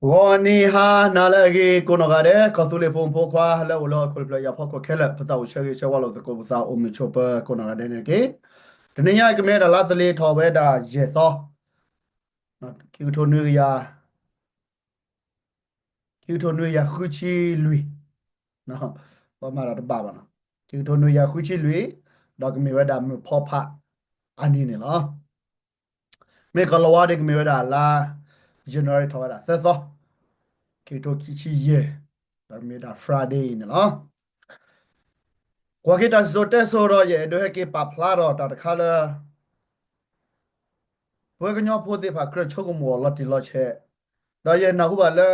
ဂီၤနံၤဟါနၤလၢအဂ့ၤ ကိးနီၢ်ဂၤဒဲး ကီၢ်သူလ့ၤဖိမုၣ်ဖိခွါလၢအိၣ်လၢဟီၣ်ခိၣ်တဖျၢၣ်အံၤအဖီခိၣ်ခဲလၢာ် ပသးအိၣ်ဆၢဂ့ၤဆၢဝါလိာ်သကိးပသးအိၣ်မုာ်ဆိးပၢၤကိးနီၢ်ဂၤဒဲးန့ၣ်တက့ၢ်. တနံၤညါအံၤကမ့ၢ်ဝဲဒၣ်လါသလ့ၤထီၣ်ဝဲဒၣ်ယဲၢ်သီ, ခံကထိနွံကယၤ ခံကထိနွံကယၤဃုဆံလွံၢ်, ပမၤဒီးတဘၣ်ဘၣ်နီၤ, ခံကထိနွံကယၤဃုဆံလွံၢ်, ဒီးကမ့ၢ်ဝဲဒၣ်မုၢ်ဖီဖးအနံၤန့ၣ်လီၤ. မ့ၢ်ကီၢ်လီၤဝါဒီးကမ့ၢ်ဝဲဒၣ်လါ January ထီၣ်ဝဲဒၣ်သၢသီ, ခံကထိခံဆံယဲၢ်, ဒီးကမ့ၢ်ဝဲဒၣ် Friday အံၤန့ၣ်လီၤ. ကွၢ်က့ၤတၢ်စံၣ်စိၤတဲစိၤဒီး ယအဲၣ်ဒိးဟဲက့ၤပာ်ဖျါထီၣ်တၢ်တခါလၢ ပဝဲကညီဖိသ့ၣ်တဖၣ်ကြၢးဆိကမိၣ်အီၤလီၤတံၢ်လီၤဆဲး, ဒီးယနၢ်ဟူဘၣ်လၢ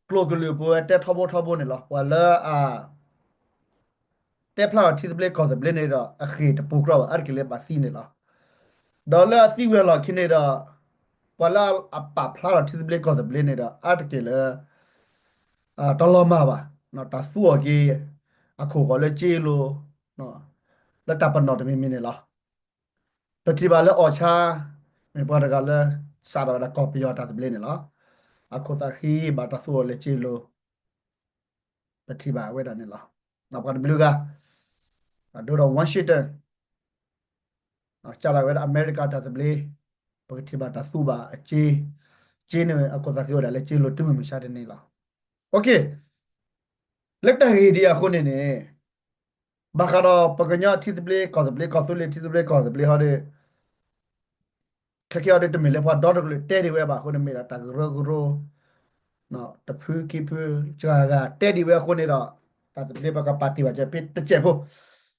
ကျိာ်ကလုာ်ပူၤဝဲတဲထီဘိထီဘိန့ၣ်လီၤ. ပှၤလၢအ တဲဖျါထီၣ်ထံသဘျ့ကီၢ်သဘျ့န့ၣ်ဒီး အဃ့ၢ်တပူၤကြီဘၣ် အါတက့ၢ်လၢဘၣ်သံန့ၣ်လီၤ. ဒီးလၢအသံဝံၤအလီၢ်ခံန့ၣ်ဒီး ပှၤလၢအပာ်ဖျါထီၣ်ထံသဘျ့ကီၢ်သဘျ့န့ၣ်ဒီး အါတက့ၢ်လၢ တလီၤမၢ်ဘၣ်, တၢ်သူအီၤက့ၤ အခိၣ်ဃီၤလၢကၠ့လိၤ လၢတၢ်ပနီၣ်တမံၤမံၤန့ၣ်လီၤ. ပထံၣ်ဘၣ်လၢအီၣ်ဆါ မ့ၢ်ပှၤတဂၤလၢ စးထီၣ်ဝဲဒၣ်ကီၢ်ပယီၤတၢ်သဘျ့န့ၣ်လီၤ. အခိၣ်သးဃံဘၣ်တၢ်သူအီၤလၢကၠ့လိၤ ပထံၣ်ဘၣ်ဝဲဒၣ်န့ၣ်လီၤ. ပှၤတဘျုးဂၤ ဒိၣ်ဒီး Washington စးထီၣ်ဝဲဒၣ်အမဲရကၤတၢ်သဘျ့ ပကထံၣ်ဘၣ်တၢ်သူဘၣ်အကၠ့, ကၠ့န့ၣ် အခိၣ်သးဃံအိၣ်ဒၣ်လၢကၠ့လိၤတုၤမုၢ်မဆါတနံၤလီၤ. လၢတၢ်ဂ့ၢ်ဒ်အံၤအဃိန့ၣ်န့ၣ် ဘၣ်ဃးဒီးပကညီထံသဘျ့ကီၢ်သဘျ့ ကီၢ်သူလ့ၤထံသဘျ့ကီၢ်သဘျ့ဟီဒီး ခဲကဲအီၤဒီးတမ့ၢ်လၢပှၤဒီတကလုာ်တဲဒံးဝဲဘၣ်အဃိန့ၣ် မ့ၢ်ဒၣ်တၢ်ကရၢကရိ တဖုခံဖု စှၤဂၤတဲဒံးဝဲအဃိန့ၣ်ဒီး တၢ်သဘျ့ပကပာ်တ့ၢ်ဘၣ်ကဲဖဲတစဲးဖိ,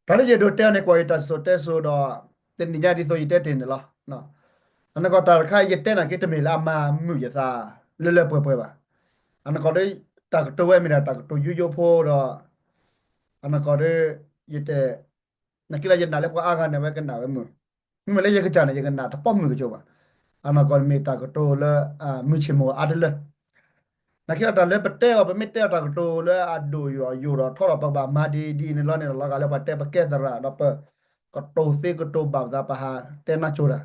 တၢ်လၢယအဲၣ်ဒိးတဲအီၤန့ၣ် ကွၢ်ယတၢ်စံၣ်စိၤတဲစိၤဒီး တနံၤညါဒ်သိးယတဲတ့ၢ်န့ၣ်လီၤ. အနီၢ်ကီၢ်တၢ်တခါ ယတဲနာ်က့တမ့ၢ်လၢအမၤမုာ်ယသး လၢလၢပှဲၤပှဲၤဘၣ်. အနီၢ်ကီၢ်ဒီး တၢ်ကတိၤဝဲမ့ၢ်ဒၣ်တၢ်ကတိၤယိယိဖိဒီး အနီၢ်ကီၢ်ဒီး ယတဲ နာ်က့ဒီးယနာ်လၢပှၤအါဂၤန့ၣ် အဝဲကနၣ်ဝဲမုာ်, မ့မ့ၢ်လၢယကစၢ်န့ၣ် ယကနၣ်တပီၢ်မုာ်ကစိၤဘၣ်. အနီၢ်ကီၢ်မ့ၢ်တၢ်ကတိၤလၢ မုာ်ဆ့ၣ်မိၢ်အါတလၢ နာ်က့ဒီးတၢ်လၢပတဲအီၤ ပမ့ၢ်တဲအီၤတၢ်ကတိၤလၢအဒိၣ်ယိာ်ယိာ်ဒီးထီဒီး ပကဘၣ်မၤဒ်ဒ်န့ၣ်လီၤန့ၣ်ဒီး လီၤဂာ်လၢပှၤတဲပကဲသရၣ်ဒီးပကတိၤသ့ကတိၤဘၣ်ပသး ပဟးတဲနၢ်ကၠိတၢ်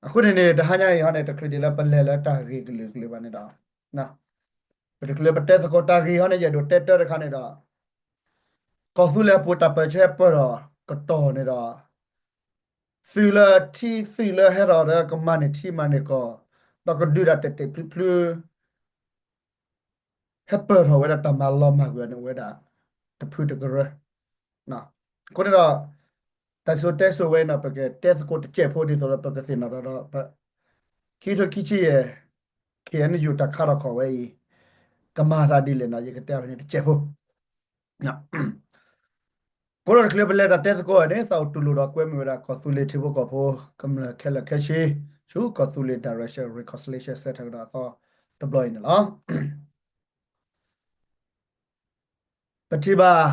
အဃိန့ၣ်န့ၣ် တဟါညါအံၤဟီန့ၣ် တချုးဒံးလၢပလဲၤလၢတၢ်ဂ့ၢ်ကလုာ်ကလုာ်ဘၣ်န့ၣ်ဒီး ပတချုးလၢပတဲသကိးတၢ်ဂ့ၢ်ဟီန့ၣ် ယအဲၣ်ဒိးတဲတၢ်တခါန့ၣ်ဒီး ကီၢ်သူလ့ၤအပူၤတၢ်ပၢၢ်ဆၢဟဲပၢၢ်ထီၣ်ကတီၢ်န့ၣ်ဒီး သုးလၢထံသုးလၢဟဲထီၣ်ဒီးကမၤန့ၢ်ထံမၤန့ၢ်ကီၢ် ဒီးကဒုးတၢ်တဲာ်တဲာ်ဖျုးဖျုး ဟဲပၢၢ်ထီၣ်ဝဲဒၣ်တၢ်မၤလီၤမၢ်ကွံာ်န့ၣ်ဝဲဒၣ် တဖုတကရၢ. အဃိန့ၣ်ဒီး တၢ်စံၣ်စိၤတဲစိၤဝဲအံၤန့ၣ် ပကတဲသကိးတစဲးဖိဒ်သိးဒီးပကသ့ၣ်နီၣ်ထီၣ်ဒီး ခံကထိခံဆံယဲၢ် ခ့ၣ်အဲၣ်ယူၣ် တၢ်ခါထီၣ်ခီၣ်ဝဲအံၤ ကမၤသးဒ်လဲၣ်န့ၣ် ယကတဲအီၤဖဲန့ၣ်တစဲးဖိ အဃိဒီးတချုးပလဲၤတၢ်တဲသကိးန့ၣ် သးအိၣ်တူၢ်လိာ်ဒီးကွဲမုာ်ဝဲဒၣ်ကီၢ်သူလ့ၤထံဖိကီၢ်ဖိ ကမျၢၢ်ခဲလၢာ်ခဲဆ့ ဆူကီၢ်သူလ့ၤ Direction Reconciliation Center ကဒီးအသီတဘျီအံၤန့ၣ်လီၤ. ပထံၣ်ဘၣ်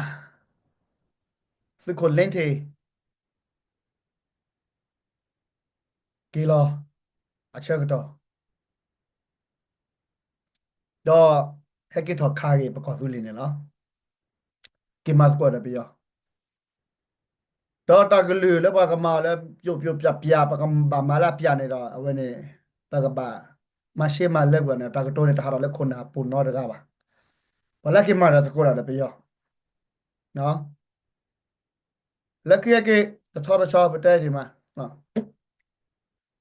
သုးခိၣ် Lynte က့ၤလီၤ အဆၢကတီၢ် ဒီးဟဲက့ၤထီၣ်ခးက့ၤပကီၢ်သူလ့ၤန့ၣ်လီၤ. က့ၤမၤသကိးဒီးပယီၤ ဒီးတၢ်ကလုၢ်လၢပှၤကမၤအီၤလၢ ပျိပျိပျၢ်ပျၢ် ပကဘၣ်မၤလၢအပျၢ်န့ၣ်ဒီး အဝဲန့ၣ် ပကဘၣ်မၤရှဲမၤလၢပှၤန့ၣ် တၢ်ကတိၤန့ၣ် တဟးထီၣ်လၢခိၣ်နၢ်ပူၤနီတဂၤဘၣ်. ပှၤလၢက့ၤမၤဒီးသကိးတၢ်ဒီးပယီၤ လၢခံက့ၤ တဆီတဆီပတဲဒံးမး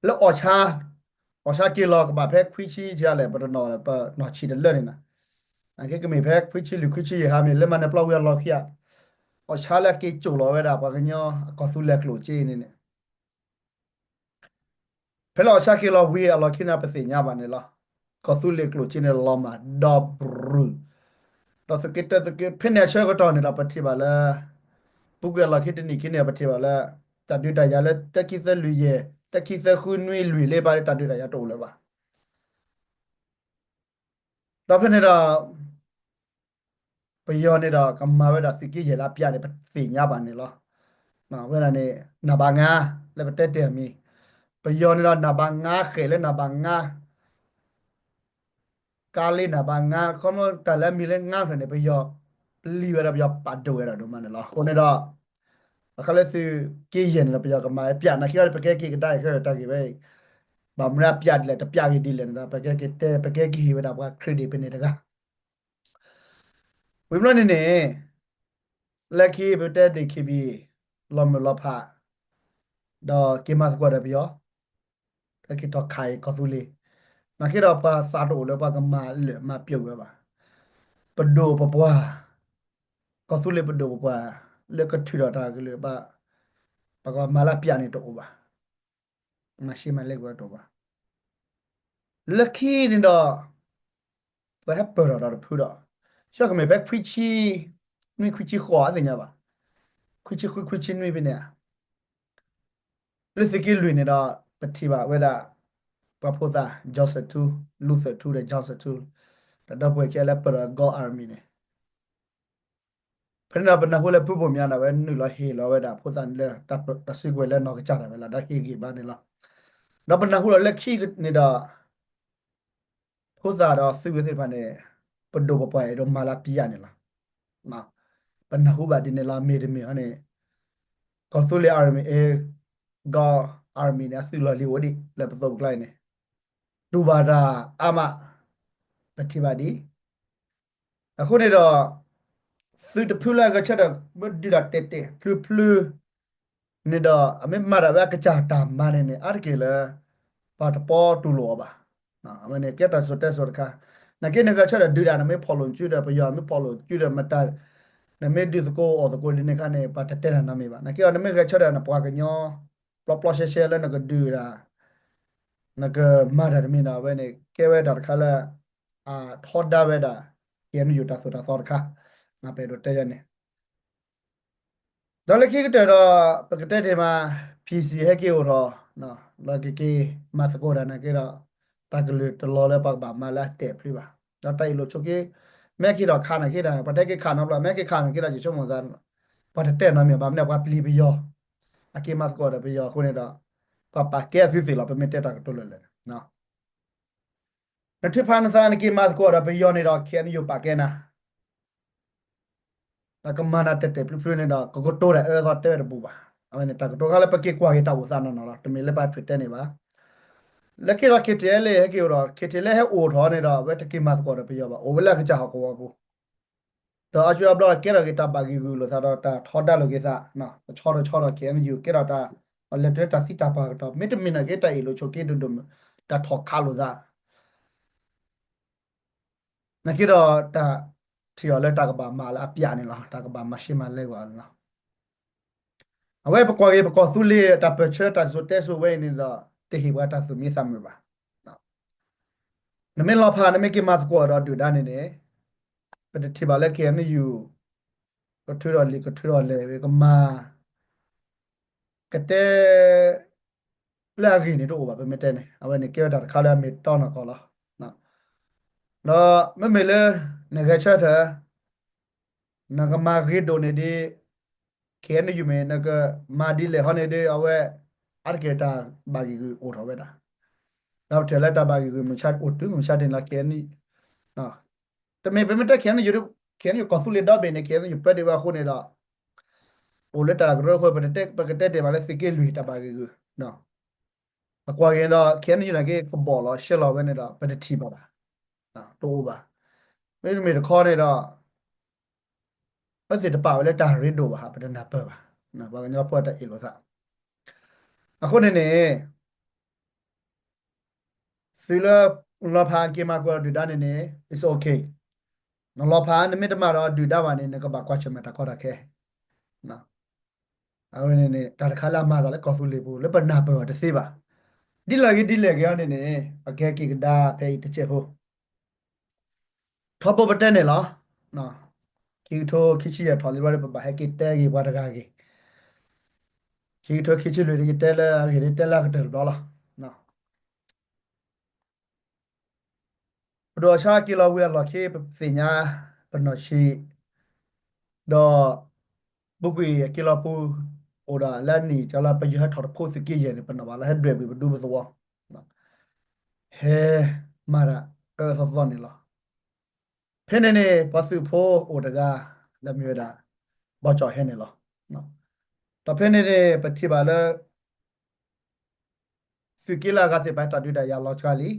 လၢအီၣ်ဆါ အီၣ်ဆါက့ၤလီၤကဘၣ်ဖဲခွံဆံယဲၢ်လဲၣ် ပတနီၤ ပနီၢ်ဆံးတလၢန့ၣ်နီၤ. အက့ကမ့ၢ်ဖဲခွံဆံလွံၢ်ခွံဆံယဲၢ်ဟါမ့ၢ်လၢမၤနၢၤပျီဝံၤအလီၢ်ခံဧါ အီၣ်ဆါလၢအက့ၤစိာ်လီၤဝဲဒၣ်ပှၤကညီအကီၢ်သူလ့ၤကျိၣ်စ့န့ၣ်န့ၣ် ဖဲလၢအီၣ်ဆါက့ၤလီၤဝံၤအလီၢ်ခံန့ၣ် ပသ့ၣ်ညါဘၣ်န့ၣ်လီၤ. ကီၢ်သူလ့ၤကျိၣ်စ့န့ၣ်လီၤမၢ်ဒီဘြူၤ ဒီးသုးက့တၢသုးက့ ဖဲန့ၣ်အဆၢကတီၢ်န့ၣ်ဒီးပထံၣ်ဘၣ်လၢ ပူၤကွံာ်အလီၢ်ခံတနံၣ်ခံန့ၣ် ပထံၣ်ဘၣ်လၢ တၢ်ဒုးတၢ်ယၤလၢတၢခံသၢလွံၢ်ယဲၢ် တၢခံသၢဃုနွံလွံၢ်လၢပာ်လၢတၢ်ဒုးတၢ်ယၤတအိၣ်လၢၤဘၣ်. ဒီးဖဲန့ၣ်ဒီး ပယီၤန့ၣ်ဒီးကမၤဝဲဒၣ်သုးက့ယဲၢ်လၢအပျၢ်န့ၣ် ပသ့ၣ်ညါဘၣ်န့ၣ်လီၤ. ဝဲဒၣ်န့ၣ် နံပါတ်ငါး လၢပတဲတဲအမံၤ ပယီၤန့ၣ်ဒီး နံပါတ်ငါး ဃဲၣ်လၢ နံပါတ်ငါး ကါလ့ နံပါတ်ငါး ခီမီတၢ်လၢအမံၤလၢငါးဖျၢၣ်န့ၣ် ပယီၤပျံၤဝဲဒၣ် ပယီၤပာ်ဒိၣ်ဝဲဒၣ်ဒိၣ်မးန့ၣ်လီၤ. အဃိန့ၣ်ဒီး အခါလၢသုးက့ယဲၢ်န့ၣ်ဒီး ပယီၤကမၤပျၢ် နာ်က့ဒီး ပကဲက့ၤကဒါအံၤခဲတၢ်ဂ့ၢ်ဝဲအံၤ ဘၣ်မနုၤအပျးဒ်လဲၣ် တပျးဂ့ၤဒ်လဲၣ်န့ၣ်ဒီး ပကက့ၤတဲ ပကက့ၤဟ့ၣ်ဝဲဒၣ်ပှၤ credit ဖဲန့ၣ်တဂၤ ဝံၤဘျီန့ၣ်န့ၣ် လၢခံပတဲဒ် KB လီၤမုၢ်လီၤဖး ဒီးက့ၤမၤသကိးဒီးပယီၤ လၢခံထီၣ်ခးအံၤကီၢ်သူလ့ၤ နာ်က့ဒီးပှၤသးတအိၣ်လၢပှၤကမၤလၢာ်မၤပျိာ်ဝဲဘၣ်. ပဒိၣ်ပပှၢ် ကီၢ်သူလ့ၤပဒိၣ်ပပှၢ် လၢကထုးထီၣ်တၢ်ကလုၢ်ဘၣ် ပှၤကမၤလၢအပျးန့ၣ်တအိၣ်ဘၣ်. မၤရှဲမၤလဲကွံာ်တအိၣ်ဘၣ်. လၢခံန့ၣ်ဒီး ပှၤဟဲပၢၢ်ထီၣ်ဒီးတဖုဒီး ဆှၢကမ့ၢ်ဖဲခွံဆံနွံ ခွံဆံဃိး အသ့ၣ်ညါဘၣ်, ခွံဆံဃု ခွံဆံနွံဖဲန့ၣ်ဧါ လၢသုးက့လွံၢ်န့ၣ်ဒီး ပထံၣ်ဘၣ်ဝဲဒၣ် ပှၤဖိသၣ် Johnson Two, Luther Two ဒီး Johnson Two ဒီးဒီပုၢ်ဝဲၢ်ခံဂၤလၢပၢၢ်ဒီး Gaul Army န့ၣ် ဖဲန့ၣ်ဒီးပနၢ်ဟူလၢဖုဘိၣ်မၠါဒီး အဝဲနုာ်လီၤဟ့ၣ်လီၤဝဲဒၣ်ဖိသၣ်န့ၣ်လၢ တၢ်စုကဝဲၤလၢနီၢ်ကစၢ်ဒၣ်ဝဲလီၤ ဒီးဟ့ၣ်ဂံၢ်ဘါန့ၣ်လီၤ. ဒီးပနၢ်ဟူဒီးလၢခံန့ၣ်ဒီး ဖိသၣ်ဒီးသုးဝဲသ့ၣ်တဖၣ်န့ၣ် ပဒိၣ်ပပှၢ်အဲၣ်ဒိးမၤလၢပျးန့ၣ်လီၤ. ပနၢ်ဟူဘၣ်ဒ်န့ၣ်လီၤ. မ့ၢ်တမ့ၢ်ဟီန့ၣ် ကီၢ်သူလ့ၤ Army အ့ Gaul Army န့ၣ် အသုးလီၢ်လံၤအိၣ်ဒံးလၢပသိးပကျါအံၤန့ၣ် တူၢ်ဘၣ်တၢ်အါမး ပထံၣ်ဘၣ်ဒ် အဃိန့ၣ်ဒီး သုးတဖုလၢအဂဲၤဆၢထၢၣ်မ့ၢ်ဒုးတၢ်တဲာ်တဲာ်ဖျုးဖျုးန့ၣ်ဒီး အမ့ၢ်မၤတၢ်ဝဲအကစၢ်တၢ်မၤန့ၣ်န့ၣ် အါတက့ၢ်လၢ ပှၤတပီတူၢ်လိာ်အီၤဘၣ်. အဝဲန့ၣ်ကဲတၢ်စိၤတဲစိၤတခါ, နာ်က့နဂဲၤဆၢထၢၣ်ဒုးဒၣ် နမ့ၢ်ဖီၣ်လိာ်စုဒီးပယီၤ မ့ၢ်ဖီၣ်လိာ်စုဒီးမတၤ နမ့ၢ်ဒုးသကိးအီၣ်သကိးဒ်န့ၣ်ခါန့ၣ် ပှၤတတဲတၢ်နီတမံၤဘၣ်. နာ်က့ဒီးနမ့ၢ်ဂဲၤဆၢထၢၣ်နပှၤကညီ ပျီပျီရှဲရှဲလၢနကဒုးဒၣ် နကမၤတၢ်တမံၤဒီး အဝဲန့ၣ် ကဲဝဲဒၣ်တၢ်တခါလၢ အထီဒါဝဲဒၣ် KNU တၢ်သိၣ်တၢ်သီတခါ, ပအဲၣ်ဒိးတဲယၤန့ၣ် ဒီးလၢခံကတၢၢ်ဒီး ပကတဲတ့ၢ်မး PC ဟဲက့ၤအိၣ်ထီၣ် လၢကက့ၤမၤသကိးတၢ်နာ်က့ဒီး တၢ်ကလုၢ်တလီၤလၢပှၤကဘၣ်မၤလၢအတဲာ်ဖျုးဘၣ်. ဒီးတၢ်အ့ၣ်လိာ်ဆိးက့ မ့ၢ်က့ၤထီၣ်ခးနာ်က့ဒီး ပှၤတဲက့ၤခးနီတဘျီ မ့ၢ်က့ၤခးနာ်က့ဒီး ယဆိကမိၣ်သး ပှၤတတဲနီတမံၤ ဘၣ်မနုၤပှၤပျံၤပယီၤ အက့ၤမၤသကိးဒီးပယီၤအဃိန့ၣ်ဒီး ပှၤပာ်ကဲအသုသ့ၣ်လီၤ ပမ့ၢ်တဲတၢ်ကတိၤလၢာ်လၢာ် နထုးဖးနသးနက့ၤမၤသကိးဒီးပယီၤန့ၣ်ဒီး KNU ပာ်ကဲနၤ ဒီးကမၤနၤတဲာ်တဲာ်ဖျုးဖျုးန့ၣ်ဒီး ကကတိၤတၢ်အၢသီတဲဝဲတဘူးဘၣ်. အဝဲန့ၣ်တၢ်ကတိၤခါလၢပက့ၤကွၢ်က့ၤတၢ်အိၣ်သးနီၢ်နီၢ်လီၤ. တမ့ၢ်လၢပှၤဖုးတဲန့ၣ်ဘၣ်. လၢခံဒီး KTLA ဟဲက့ၤအိၣ်ဒီး KTLA ဟဲအိၣ်ထီၣ်န့ၣ်ဒီး အဝဲတက့ၤမၤသကိးဒီးပယီၤဘၣ်. အိၣ်ဝဲလၢအကစၢ်ဟီၣ်ကဝီၤပူၤ ဒီးအါစုအါဘျီကဲထီၣ်က့ၤတၢ်ဘၣ်ဂံၢ်ဂုာ်လိာ်သးဒီးတၢ်ထီဒါလိာ်က့ၤသး တဆီတဆီဒီး KNU ကဲထီၣ်တၢ် လဲၤတုၤလၢတၢ်သံတၢ်ပှၢ်ကတီၢ် မ့တမ့ၢ်နာ်က့တၢ်အ့ၣ်လိာ်ဆိးက့ဒိၣ်ဒိၣ်မုၢ် တၢ်ထီၣ်ခးလိာ်သး နာ်က့ဒီးတၢ်ထံၣ်အီၤလၢတၢ်ကဘၣ်မၤလၢအပျးန့ၣ်လီၤ. တၢ်ကဘၣ်မၤရှဲမၤလဲကွံာ်အီၤန့ၣ်လီၤ. အဝဲပကွၢ်က့ၤပကီၢ်သူလ့ၤတၢ်ပၢၢ်ဆၢတၢ်စိၤတဲစိၤဝဲအံၤန့ၣ်ဒီး တဟ့ၣ်ပှၤတၢ်သူၣ်မံသးမုာ်ဘၣ်. နမ့ၢ်လီၤဖး နမ့ၢ်က့ၤမၤသကိးဒီးဒုၣ်ဒါန့ၣ်န့ၣ် ပတထံၣ်ဘၣ်လၢ KNU ကထုးထီၣ်လံာ်ကထုးထီၣ်လဲၢ်ဝဲကမၤ ကတဲ လၢအဂ့ၢ်န့ၣ်တအိၣ်ဘၣ် ပမ့ၢ်တဲန့ၣ် အဝဲန့ၣ်ကဲဝဲတၢ်တခါလၢအမ့ၢ်တီနီၢ်ကီၢ်လီၤ. ဒီးမ့မ့ၢ်လၢ နဂဲၤဆၢထၢၣ် နကမၤဂ့ၤဒိၣ်န့ၣ်ဒ် KNU မ့ၢ်နကမၤဒ်လဲၣ်ဟီန့ၣ်ဒီး အဝဲ အါတက့ၢ်တၢ်ဘၣ်ဂံၢ်ဂုာ်အိၣ်ထီၣ်ဝဲဒၣ် ဒီးပထံၣ်လၢတၢ်ဘၣ်ဂံၢ်ဂုာ်မုၢ်ဆါအိၣ်တုၤမုၢ်ဆါတနံၤလီၤ KNU တမ့ၢ်ပမ့ၢ်တဲ KNU KNU ကီၢ်သူလ့ၤဒီဘ့ၣ်န့ၣ် KNU ပၢဒံးဝဲအဃိန့ၣ်ဒီး အိၣ်လၢတၢ်ကရၢခိၣ် ပကတဲတ့ၢ်မးလၢသုးက့လွံၢ်တၢ်ဘၣ်ဂံၢ်ဂုာ် အကွၢ်က့ၤဒီး KNU နာ်က့ကဘီၣ်လီၤရှဲလီၤဝဲန့ၣ်ဒီး ပတထံၣ်ဘၣ်ဘၣ် တအိၣ်ဘၣ်. မ့တမ့ၢ်တခီန့ၣ်ဒီး အဝဲသ့ၣ်တပာ်ဝဲလၢတၢ်ရ့ဒိၣ်ဘၣ်ဟး ပတနၢ်ပၢၢ်ဘၣ်. ပှၤကညီဖိအတၢ်အ့ၣ်လိာ်သး အဃိန့ၣ်န့ၣ် သုးလၢလီၤဖးက့ၤမၤသကိးဒုၣ်ဒါန့ၣ်န့ၣ် it's okay. နလီၤဖး နမ့ၢ်တမၤဒီးဒုၣ်ဒါဘၣ်န့ၣ် နကဘၣ်ကွၢ်ဆၢၣ်မဲာ်တၢ်ကီတၢ်ခဲ အဝဲန့ၣ်န့ၣ် တၢ်တခါလၢအမၤသးလၢကီၢ်သူလ့ၤပူၤ လၢပနၢ်ပၢၢ်အီၤတသ့ဘၣ်. ဒ်လဲၣ်ဂ့ၤဒ်လဲၣ်ဂ့ၤအီၤန့ၣ်န့ၣ် ပကဟဲက့ၤကဒါဖဲအံၤတစဲးဖိ ထီဘိပတဲန့ၣ်လီၤ. ခံကထိခံဆံယဲၢ်ထီၣ်လံဘျီဒီး ပဘၣ်ဟဲက့ၤတဲဂ့ၤပှၤတဂၤဂ့ၤ. ခံကထိခံဆံလွံၢ်ဒီး ယတဲလၢအဂ့ၢ်ဒီး တဲလၢအကတၢၢ်တဘျီလီၤ. ပဒိၣ်အီၣ်ဆၣ်က့ၤလီၤဝံၤအလီၢ်ခံ ပသ့ၣ်ညါ ပနီၢ်ဆံး ဒီး ပူၤကွံာ်အက့ၤလီၤပူၤ အိၣ်ဒီးလၢအနံၣ်ကလီၤ ပယီၤဟဲထီၣ်တဖိသုးက့ယဲၢ်န့ၣ် ပနီၣ်ဘၣ်လၢဟဲဒွဲၣ်ကွံာ်ပဒူပသဝီ ဟဲမၤတၢ်အၢအၢသီသီန့ၣ်လီၤ. ဖဲန့ၣ်န့ၣ် ပှၤသုးဖိအိၣ်တဂၤ လၢမ့ၢ်ဝဲဒၣ် ဘီကၠီၣ်ဟဲန့ၣ်လီၤ. ဒီးဖဲန့ၣ်န့ၣ် ပထံၣ်ဘၣ်လၢ သုး သုးက့လၢအဂၤသ့ၣ်တဖၣ်တၢ်ဒုးတၢ်ယၤလီၤစှၤလံ.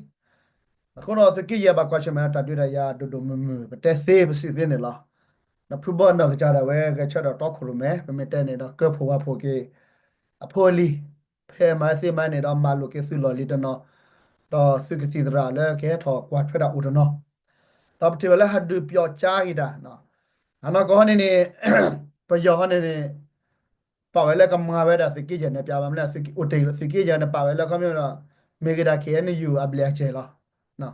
အဃိဒီးသုးက့ယဲၢ်ဘၣ်ကွၢ်ဆၢၣ်မဲာ်တၢ်ဒုးတၢ်ယၤဒိၣ်ဒိၣ်မုၢ်မုၢ် ပတဲသ့ပစံးသ့န့ၣ်လီၤ. ဒီးဖုဘီၣ်နီၢ်ကစၢ်ဒၣ်ဝဲဂဲၤဆၢထၢၣ်တီခိၣ်ရိၣ်မဲ ပမ့ၢ်တဲန့ၣ်ဒီးကၢဖှိၣ်ဝါဖှိၣ်က့ၤ အဖိအလံၤ ဖဲမၤသ့မၤန့ၣ်ဒီးမၤလိာ်က့ၤသုးလီၢ်လံၤတနီၤ, ဒီးသုးကသံၣ်သရၣ်လၢကဟဲထီၣ်ကွၢ်ထွဲတၢ်အိၣ်တနီၤ, ဒီးပထံၣ်ဘၣ်လၢဟးဒုးပၠီကၠါက့ၤတၢ်, အနီၢ်ကီၢ်ဟီန့ၣ်န့ၣ် ပယီၤဟီန့ၣ်န့ၣ် ပာ်ဝဲလၢကမၤဝဲဒၣ်သုးက့ယဲၢ်န့ၣ် ပျးဘၣ်မနုၤလဲၣ် သုးက့အိၣ်တ့ၢ်လီၤ သုးက့ယဲၢ်န့ၣ် ပာ်ဝဲလၢခီပညီဒီး မ့ၢ်ဂ့ၤဒၣ် K N U အဘျဲၣ်အစဲၤလီၤ.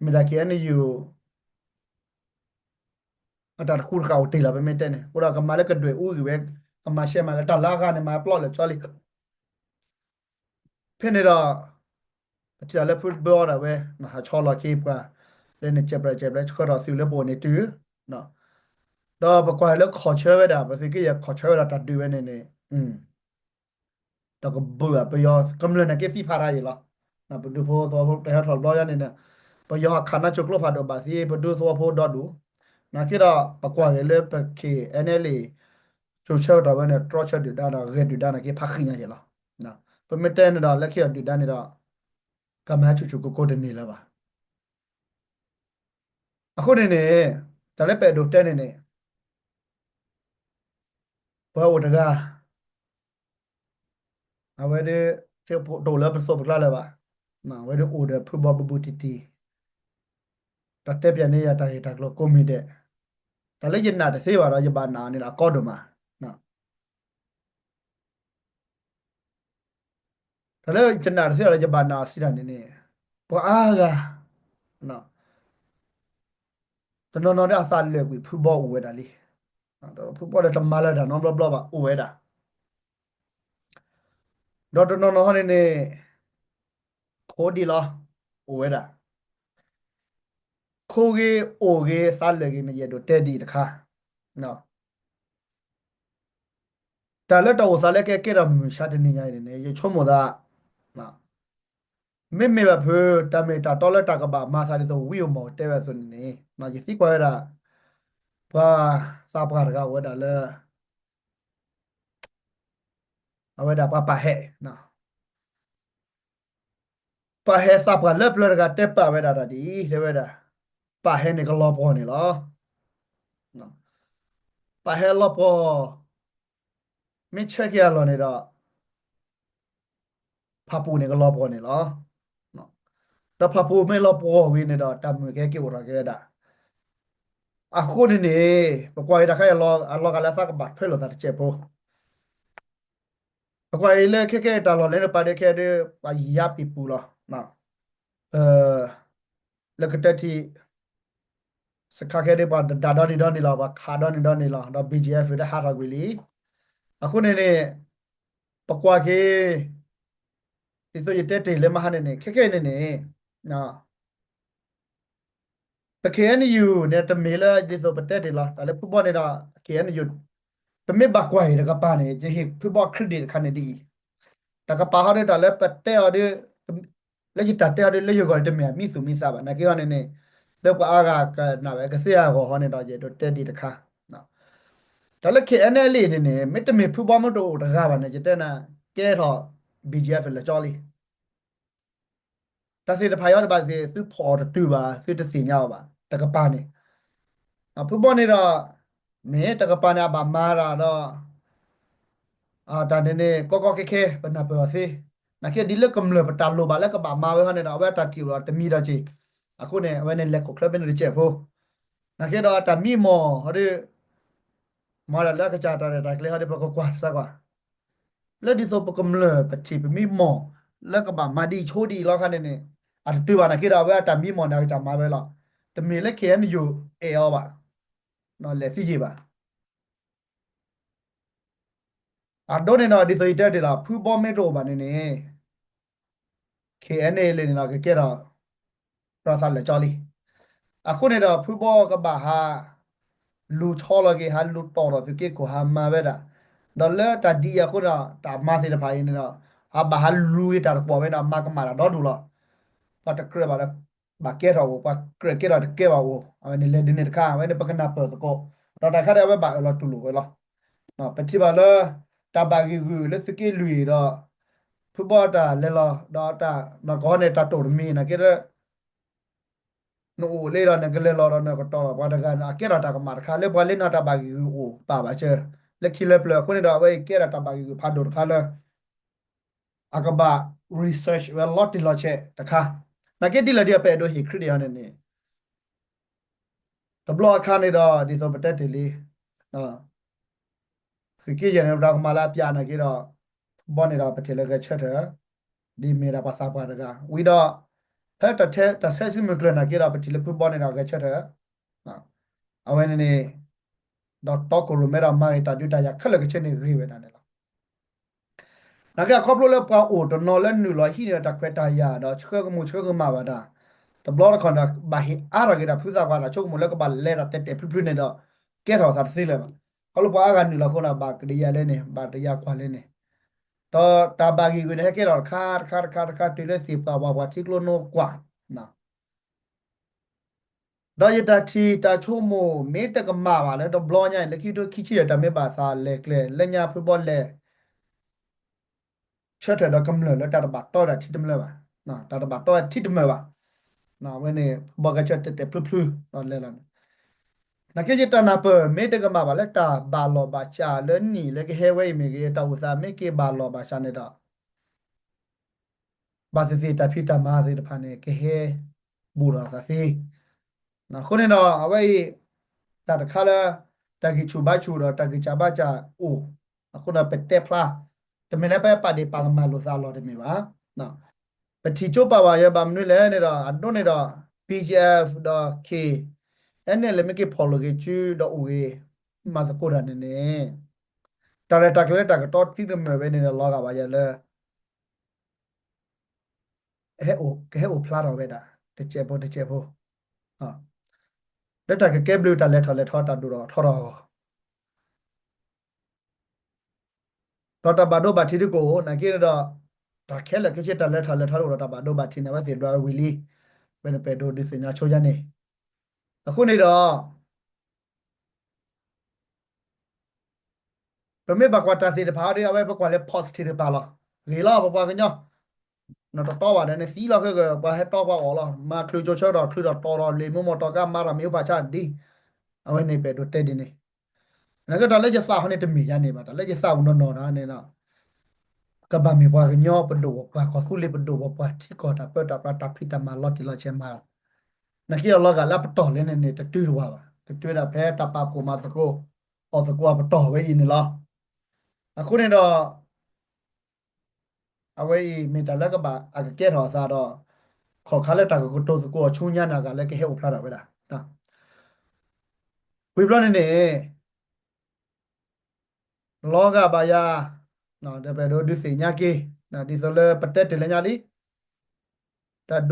မ့ၢ်ဒၣ် K N U အတၢ်တဃူတဃာ်အိၣ်တ့ၢ်လီၤ ပမ့ၢ်တဲန့ၣ် အဃိဒီးကမၤလၢကဒွဲၣ်အူဂ့ၤဝဲ ကမၤရှဲမၤလၢတၢ်လၢအဂၤန့ၣ် မၤပျီလၢာ်ကၠီလံ. ဖဲန့ၣ်ဒီး ပထံၣ်လၢဖုဘီၣ်ဒၣ်ဝဲ ဟးဆီလီၤက့ၤပှၤ လၢန့ၣ်စဲးပြဲးစဲးပြဲးဆှၢထီၣ်သုးလၢပအိၣ်န့ၣ်တုၤ, ဒီးပကွၢ်လၢခီၣ်ဆၢဝဲဒၣ် ပသုးက့ယဲၢ်ခီၣ်ဆၢဝဲဒၣ်တၢ်ဒုးဝဲန့ၣ်န့ၣ် ဒီးကဘုးဘၣ်ပယီၤ ကမျၢၢ်န့ၣ်က့သံဖးတၢ်အံၤလီၤ. ပဒူဖိသဝီဖိတဟဲထီၣ်တဘျီယါန့ၣ်န့ၣ် ပယီၤဟးခးနါစိၤကျိဖးဒိၣ်ဘၣ်သ့ ပဒူသဝီဖိဒီဒူၣ်, နာ်က့ဒီး ပကွၢ်က့ၤလၢပ K N L A စိၤဆၢကတီၢ်ဝဲန့ၣ် တြီဆၢဒုၣ်ဒါဒီးဂဲၤဒုၣ်ဒါနာ်က့ဖးဃံညါက့လီၤ. ပမ့ၢ်တဲန့ၣ်ဒီး လၢခံဒီးဒုၣ်ဒါန့ၣ်ဒီး ကမၤဆူၣ်ဆူၣ်ကိၤကိၤတန့ၢ်လၢၤဘၣ်. အဃိန့ၣ်န့ၣ် တၢ်လၢပအဲၣ်ဒိးတဲန့ၣ်န့ၣ် ပှၤအိၣ်တဂၤ အဝဲဒၣ် တအိၣ်လၢပသိးပကျါလၢၤဘၣ်. အဝဲဒၣ်အိၣ်ဒီးဖုဘီဘူးဘူးတံၢ်တံၢ်, ဒီးတဲပၠးန့ၢ်ယၤတၢ်ဂ့ၢ်တၢ်ကျိၤကိးမံၤဒဲး, တၢ်လၢယနာ်တသ့ဘၣ်ဒီး ယဘၣ်နာ်အီၤန့ၣ်ဒီးအကီဒိၣ်မး. တၢ်လၢယနာ်တသ့ဒီး ယဘၣ်နာ်အီၤစံးတၢ်န့ၣ်န့ၣ် ပှၤအါဂၤ တနီၤနီၤဒီးအသးလၢာ်ကွံာ်ဖုဘီအိၣ်ဝဲဒၣ်လံ. ဖုဘီဒီးတမၤလၢၤတၢ်နီတဘျီဘျီဘၣ် အိၣ်ဝဲဒၣ်. ဒီးတနီၤနီၤဟီန့ၣ်န့ၣ် ခိးဒံးလီၤ အိၣ်ဝဲဒၣ်. ခိးဂ့ၤအိၣ်ဂ့ၤသးလၢာ်ဂ့ၤန့ၣ် ယအဲၣ်ဒိးတဲဒ်အံၤတခါ, တၢ်လၢတၢ်အိၣ်သးလၢကဲကဲထီၣ်မုၢ်မဆါတနံၤညါအံၤန့ၣ်န့ၣ် ယဆိကမိၣ်သး မ့မ့ၢ်ဘၣ်ဖု တၢ်မ့ၢ်တၢ်တီလၢတၢ်ကဘၣ်မၤသးဒ်သိးဝံအိၣ်မီၢ်တဲဝဲအသိးန့ၣ်န့ၣ် ယသံကွၢ်ဝဲဒၣ် ပှၤသးပှၢ်တဂၤအိၣ်ဝဲဒၣ်လၢ အဝဲဒၣ်ပှၤပာ်ဟဲ ပာ်ဟဲသးပှၢ်လၢပျၢၤတဂၤတဲပာ်ဝဲဒၣ်တၢ်ဒ်အံၤ တဲဝဲဒၣ် ပာ်ဟဲန့ၣ်ကလီၤပှီၢ်န့ၣ်လီၤ. ပာ်ဟဲလီၤပှီၢ် မ့ၢ်ဆဲးက့ၤအလီၢ်န့ၣ်ဒီး ဖၣ်ပူၤန့ၣ်ကလီၤပှီၢ်န့ၣ်လီၤ. ဒီးဖၣ်ပူၤမ့ၢ်လီၤပှီၢ်ဝံၤန့ၣ်ဒီး တၢ်မုာ်ကဟဲက့ၤအိၣ်ထီၣ်က့ၤဝဲဒၣ်. အဃိန့ၣ်န့ၣ် ပကွၢ်အံၤတၢ်ခါအံၤ အလီၤဂာ်လၢသးကဘၣ်ထွဲလိာ်သးတစဲးဖိ ပကွၢ်အံၤလၢခဲကဲတၢ်လီၢ်လၢနပာ်ဒဲးခဲဒၣ် ပှၤယါပံၤပူၤလီၤ. လၢကတၢၢ်ထံး စခါခဲဒၣ် ပှၤဒၣ်ဒီနံၤဒီနံၤလီၤ ပှၤခးဒီနံၤဒီနံၤလီၤ ဒီး B G F ဒၣ်ဟးထီၣ်ကွံာ်လံ. အဃိန့ၣ်န့ၣ် ပကွၢ်က့ၤ ဒ်သိးယတဲတ့ၢ်လၢမဟါန့ၣ်န့ၣ် ခဲကဲအံၤန့ၣ်န့ၣ် ပ K N U န့ၣ် တမ့ၢ်လၢဒ်သိးပတဲတ့ၢ်လီၤ တၢ်လၢဖုဘီန့ၣ်ဒီး K N U ပမ့ၢ်ဘၣ်ကွၢ်အံၤတကပၤန့ၣ် ယဟ့ၣ်ဖုဘီ credit တခါန့ၣ်ဒ်အံၤ, တကပၤဟီဒ်တၢ်လၢပတဲအီၤဒ် လၢယတၢ်တဲအီၤဒ်လၢယဂီၢ်န့ၣ် တမ့ၢ်အမံသူၣ်မံသးဘၣ် နာ်က့ဟီန့ၣ်န့ၣ် လၢပှၤအါဂၤကနၣ်ဝဲကသ့အဂီၢ်ဟီန့ၣ်ဒီး ယအဲၣ်ဒိးတဲဒ်တခါ တၢ်လၢ K N L A န့ၣ်န့ၣ် မ့တမ့ၢ်ဖုဘီမ့ၢ်တအိၣ်တဂၤဘၣ်န့ၣ် ယတဲနၤ ကဲထီၣ် B G F လၢာ်ကၠီလံ. တၢ်သ့ၣ်တဖၣ်အံၤတဘၣ်သ့ၣ် သုဖီၣ်အီၤတတုၤဘၣ် သုတသ့ၣ်ညါအီၤဘၣ် တကပၤန့ၣ် ဖုဘီန့ၣ်ဒီး မ့ၢ်တကပၤန့ၣ် အဘၣ်မၤတၢ်ဒီး တၢ်န့ၣ်န့ၣ် ကီကီခဲခဲ ပနၢ်ပၢၢ်အီၤသ့, နာ်က့ဒ်လၢကမျၢၢ်ပတၢ်လိၣ်ဘၣ်လၢကဘၣ်မၤဝဲဟီန့ၣ်ဒီး အဝဲအတၢ်ထံၣ်အိၣ်ဒီးတမံၤဒီးက့ၤ, အဃိန့ၣ် အဝဲန့ၣ်လဲၤခိၣ်ချၢဖဲန့ၣ်တစဲးဖိ, နာ်က့ဒီးတၢ်မံမီၢ်ဟီဒ် မၤဒၣ်လၢအကစၢ်တၢ်ရဲၣ်တၢ်ကျဲၤဟီဒ် ပကကွၢ်စၢၤကွၢ် လၢဒ်သိးပကမျၢၢ်ပထံၣ်ပမံမီၢ် လၢကဘၣ်မၤဒ်အံၤဆိဒ်အံၤလီၤခါန့ၣ်န့ၣ် အတတုၤဘၣ်နာ်က့ဒီး အဝဲအတၢ်မံမီၢ်န့ၣ် အကစၢ်မၤဝဲလီၤ. တမ့ၢ်လၢ K N U အဲၣ်အီၤဘၣ်, လဲၤသံယံာ်ဘၣ်. အဒိန့ၣ်ဒီး ဒ်သိးယတဲတ့ၢ်လီၤ ဖုဘီမ့ၢ်တအိၣ်ဘၣ်န့ၣ်န့ၣ် K N A လံန့ၣ်ဒီး ကကဲထီၣ် ပြသးလၢာ်ကၠီလံ. အဃိန့ၣ်ဒီး ဖုဘီကဘၣ်ဟး လူၤဆီလီၤက့ၤ ဟးလူၤတီၢ်ထီၣ်သုးက့ခိၣ် ဟးမၤဝဲဒၣ်, ဒီးလၢတၢ်ဒ်အံၤအဃိဒီး တၢ်မၤသ့ၣ်တဖၣ်အံၤန့ၣ်ဒီး အဘၣ်ဟးလူၤက့ၤတၢ်တကွီၢ်ဝဲန့ၣ် မၤကမၣ်တၢ်ဒီဒူၣ်လီၤ. ပှၤတကြၢးဘၣ်ဒီး ဘၣ်ကဲထီၣ်အိၣ်, ပှၤကြၢးကဲထီၣ်တကဲဘၣ်အိၣ်, အဝဲန့ၣ်လဲၤဒ်န့ၣ်တခါ အဝဲန့ၣ်ပကနၢ်ပၢၢ်သကိး, ဒီးတၢ်ခါဒီးအဝဲဘၣ်အၢၣ်လီၤတူၢ်လိာ်ဝဲလီၤ. ပထံၣ်ဘၣ်လၢ တၢ်ဘၣ်ဂံၢ်ဂုာ်လၢသုးက့လွံၢ်ဒီး ဖ ဖုဘီတၢ်လဲၤလီၤ ဒီးတၢ်နီၢ်ကီၢ်န့ၣ် တၢ်တိာ်တမံၤနာ်က့ဒီး နအိၣ်လၢဒီးနကလဲၤလီၤဒီးနကတီၤလီၤပှၤတဂၤန့ၣ် အကဲထီၣ်တၢ်ကမၣ်တခါလၢပှၤလၢနၤတၢ်ဘၣ်ဂံၢ်ဂုာ်အိၣ်ပာ်ဘၣ်စၢၤ လၢခံလၢပျၢၤအဃိန့ၣ်ဒီး အဝဲအံၤကဲထီၣ်တၢ်ဘၣ်ဂံၢ်ဂုာ်ဖးဒိၣ်တခါလၢ အကဘၣ် research ဝဲလီၤတံၢ်လီၤဆဲးတခါ နာ်က့ဒ်လဲၣ်ဒ်အပအဲၣ်ဒိးဟ့ၣ်ခရံာ်ဒ်အံၤန့ၣ်န့ၣ် တဘျီအခါန့ၣ်ဒီး ဒ်သိးပတဲတ့ၢ်လံ သုးက့ယဲၢ်န့ၣ် ပတၢ်ကမၣ်လၢအပျၢ်နာ်က့ဒီး ဖုဘီန့ၣ်ဒီးပထံၣ်လၢဂဲၤဆၢထၢၣ် ဒ်မ့ၢ်ဒၣ်ပှၤသးပှၢ်တဂၤ ဝံၤဒီး ဖဲတၢ်ဆဲးစုမုၢ်ကျၢၤနာ်က့ဒီး ပထံၣ်လၢဖုဘီန့ၣ်ဒီးဂဲၤဆၢထၢၣ် အဝဲန့ၣ်န့ၣ် ဒီးတီခိၣ်ရိၣ်မဲဒီးမၤဂ့ၤတၢ်ဒုးတၢ်ယၤခဲလၢာ်ခဲဆ့န့ၣ်ဂ့ၤဝဲဒၣ်န့ၣ်လီၤ. နာ်က့အခီဖျိလၢပှၤအိၣ်တနီၤလၢနုာ်လီၤဟံၣ်န့ၣ်ဒီးတၢ်ခွဲးတၢ်ယာ်ဒီးဆှၢကမူၣ်ဆှၢကမၣ်ဘၣ်တၢ် တဘျီတခီၣ်န့ၣ်ဒီး ဘၣ်ဟ့ၣ်အါထီၣ်က့ၤတၢ်ဖုသးပှၢ်တၢ်ဆိကမိၣ်လၢကဘၣ်လဲၤတၢ်တဲာ်တဲာ်ဖျုးဖျုးန့ၣ်ဒီး ကဲထီၣ်သးတသ့လၢၤဘၣ်. ခီဖျိပှၤအါဂၤနုာ်လီၤအဃိန့ၣ် ဘၣ်ကဒံးယၤလဲၣ်န့ၣ် ဘၣ်တယၤကွၢ်လဲၣ်န့ၣ် ဒီးတၢ်ဘၣ်ဂံၢ်ဂုာ်န့ၣ် ဟဲကဲထီၣ်တခါတခါတခါတခါ တုၤလၢသ့ၣ်ပှၢ်ဝၣ်ပှၢ်ထံကျိနိကွၢ် ဒီးယတၢ်ထံၣ်တၢ်ဆိကမိၣ် မ့ၢ်တကမၣ်ဘၣ်လၢတဘျီညါအံၤ လၢခံကထိခံဆံယဲၢ် တၢ်မ့ၢ်ဘၣ်သးလဲၤကျဲ လၢညါဖုဘီလဲၤ ဆၢထၢၣ်ဒီးကမျၢၢ်လၢတၢ်တဘၣ်တီဝဲဒၣ်ထံတမၢဘၣ်, တၢ်တဘၣ်တီဝဲထံတမၢဘၣ်. အဝဲန့ၣ် ဖုဘီဂဲၤဆၢထၢၣ်တဲာ်တဲာ်ဖျုးဖျုး ဒီးလဲၤလီၤန့ၣ် နာ်က့ယတၢ်နၢ်ပၢၢ် မ့ၢ်တကမၣ်ဘၣ်လၢတၢ်ဘၣ်လီၢ်ဘၣ်စးလၢနံၣ်လၢကဟဲဝဲအံၤမ့ၢ်ဂ့ၤ တၢ်အိၣ်သးမ့ၢ်က့ၤဘၣ်လီၢ်ဘၣ်စးန့ၣ်ဒီး ဘၣ်သ့ၣ်သ့ၣ်တၢ်ဖံးတၢ်မၤသ့ၣ်တဖၣ်န့ၣ် ကဟဲဘူးထီၣ်အသးသ့. အဃိန့ၣ်ဒီး အဝဲအံၤ တၢ်တခါလၢ တၢ်ဂံၢ်ဆူၣ်ဘါဆူၣ်ဒီးတၢ်ဂံၢ်စၢ်ဘါစၢ်အိၣ်, အဃိန့ၣ် ပတဲဖျါ တမ့ၢ်လၢပပာ်ဒ့ၣ်ပာ်ကမၣ်လိာ်သးလီၤတမ့ၢ်ဘၣ်. ပထံၣ်ကၠိပာ်ဘၣ်ယဲဘၣ်မနုၤလဲၣ်န့ၣ်ဒီး အဒိန့ၣ်ဒီး BGF ဒီး K အဲန့ၣ်လဲၤမ့ၢ်က့ၤဖီၣ်လိာ်က့ၤစုဒီးအိၣ်ဂ့ၤ မၤသကိးတၢ်န့ၣ်န့ၣ် တၢ်ရဲၣ်တၢ်ကျဲၤလၢတၢ်ကတီထံတမၢၢ်ဝဲန့ၣ်ဒီး လီၤဂာ်ဘၣ်ယဲလၢ ကဟဲအိၣ်ဖျါထီၣ်ဝဲဒၣ် တစဲးဖိတစဲးဖိ လၢတၢ်ကကဲဘျုးတၢ်လဲၤထီၣ်လဲၤထီတၢ်ဒိၣ်ထီၣ်ထီထီၣ်အဂီၢ် ဒီးတၢ်ဘၣ်ဒိဘၣ်ထံးဒုကအိၣ် နာ်က့န့ၣ်ဒီး တၢ်ခဲလၢာ်ခဲဆ့တၢ်လဲၤထီၣ်လဲၤထီတအိၣ်ဒီးတၢ်ဘၣ်ဒိဘၣ်ထံးန့ၣ် အဝဲသ့ၣ်ဒွးဝဲဝံၤလံ. ဝဲန့ၣ်ပအဲၣ်ဒိးဒုးသ့ၣ်ညါဆိယါန့ၣ် အဃိန့ၣ်ဒီး ပမ့ၢ်ဘၣ်ကွၢ်တၢ်သ့ၣ်တဖၣ်ဒီး အဝဲပကွၢ်လၢ positive တဖၣ်လီၤ. ဂ့ၤလီၤပပှၤကညီ နတတီဘၣ်ဒီးနသံလီၤခဲကပှၤဟဲတီပှၤအီၣ်လီၤ. မၤချုးကၠိဆၢထီၣ်ချုးထီၣ်တီၤထီၣ်လံာ်မိၢ်မီၢ်တီၤကါမၤထီၣ်မ့ၣ်အူဖးဆါဒ် အဝဲန့ၣ်ပအဲၣ်ဒိးတဲဒ်န့ၣ် နာ်က့တၢ်လၢယသးဟီန့ၣ်တမ့ၢ်ယါန့ၣ်ဘၣ် တၢ်လၢယသးအိၣ်နီၢ်နီၢ်ဒီးန့ၣ်ဒီး ကဘၣ်မ့ၢ်ပှၤကညီပဒိၣ်ပပှၢ် ကီၢ်သူလ့ၤပဒိၣ်ပပှၢ် ထံကီၢ်တၢ်ပၢတၢ်ပြးတၢ်ဖံးတၢ်မၤလီၤတံၢ်လီၤဆဲးမၤ နာ်က့အလီၤဂာ်လၢအပတီၢ်လဲၣ်န့ၣ်န့ၣ် တတုၤတဝၢ်ဘၣ် တတုၤဒၣ်ဖဲတၢ်ပာ်ဖှိၣ်မၤသကိး အီၣ်သကိးအပတီၢ်ဝဲအံၤန့ၣ်လီၤ. အဃိန့ၣ်ဒီး အဝဲအံၤမ့ၢ်တၢ်လၢကဘၣ်အကကဲထီၣ်အသးဒီး ခီၣ်ခါလၢတၢ်ကကတိၤသကိးအီၤဆူညါန့ၣ် အဂၤလၢကဟဲအိၣ်ဖျါထီၣ်ဝဲဒၣ် ဝံၤဘျီန့ၣ်န့ၣ် လီၤဂာ်ဘၣ်ယၤ ဒီးပအဲၣ်ဒိးဒုးသ့ၣ်ညါက့ၤ ဒ်သိးလၢပ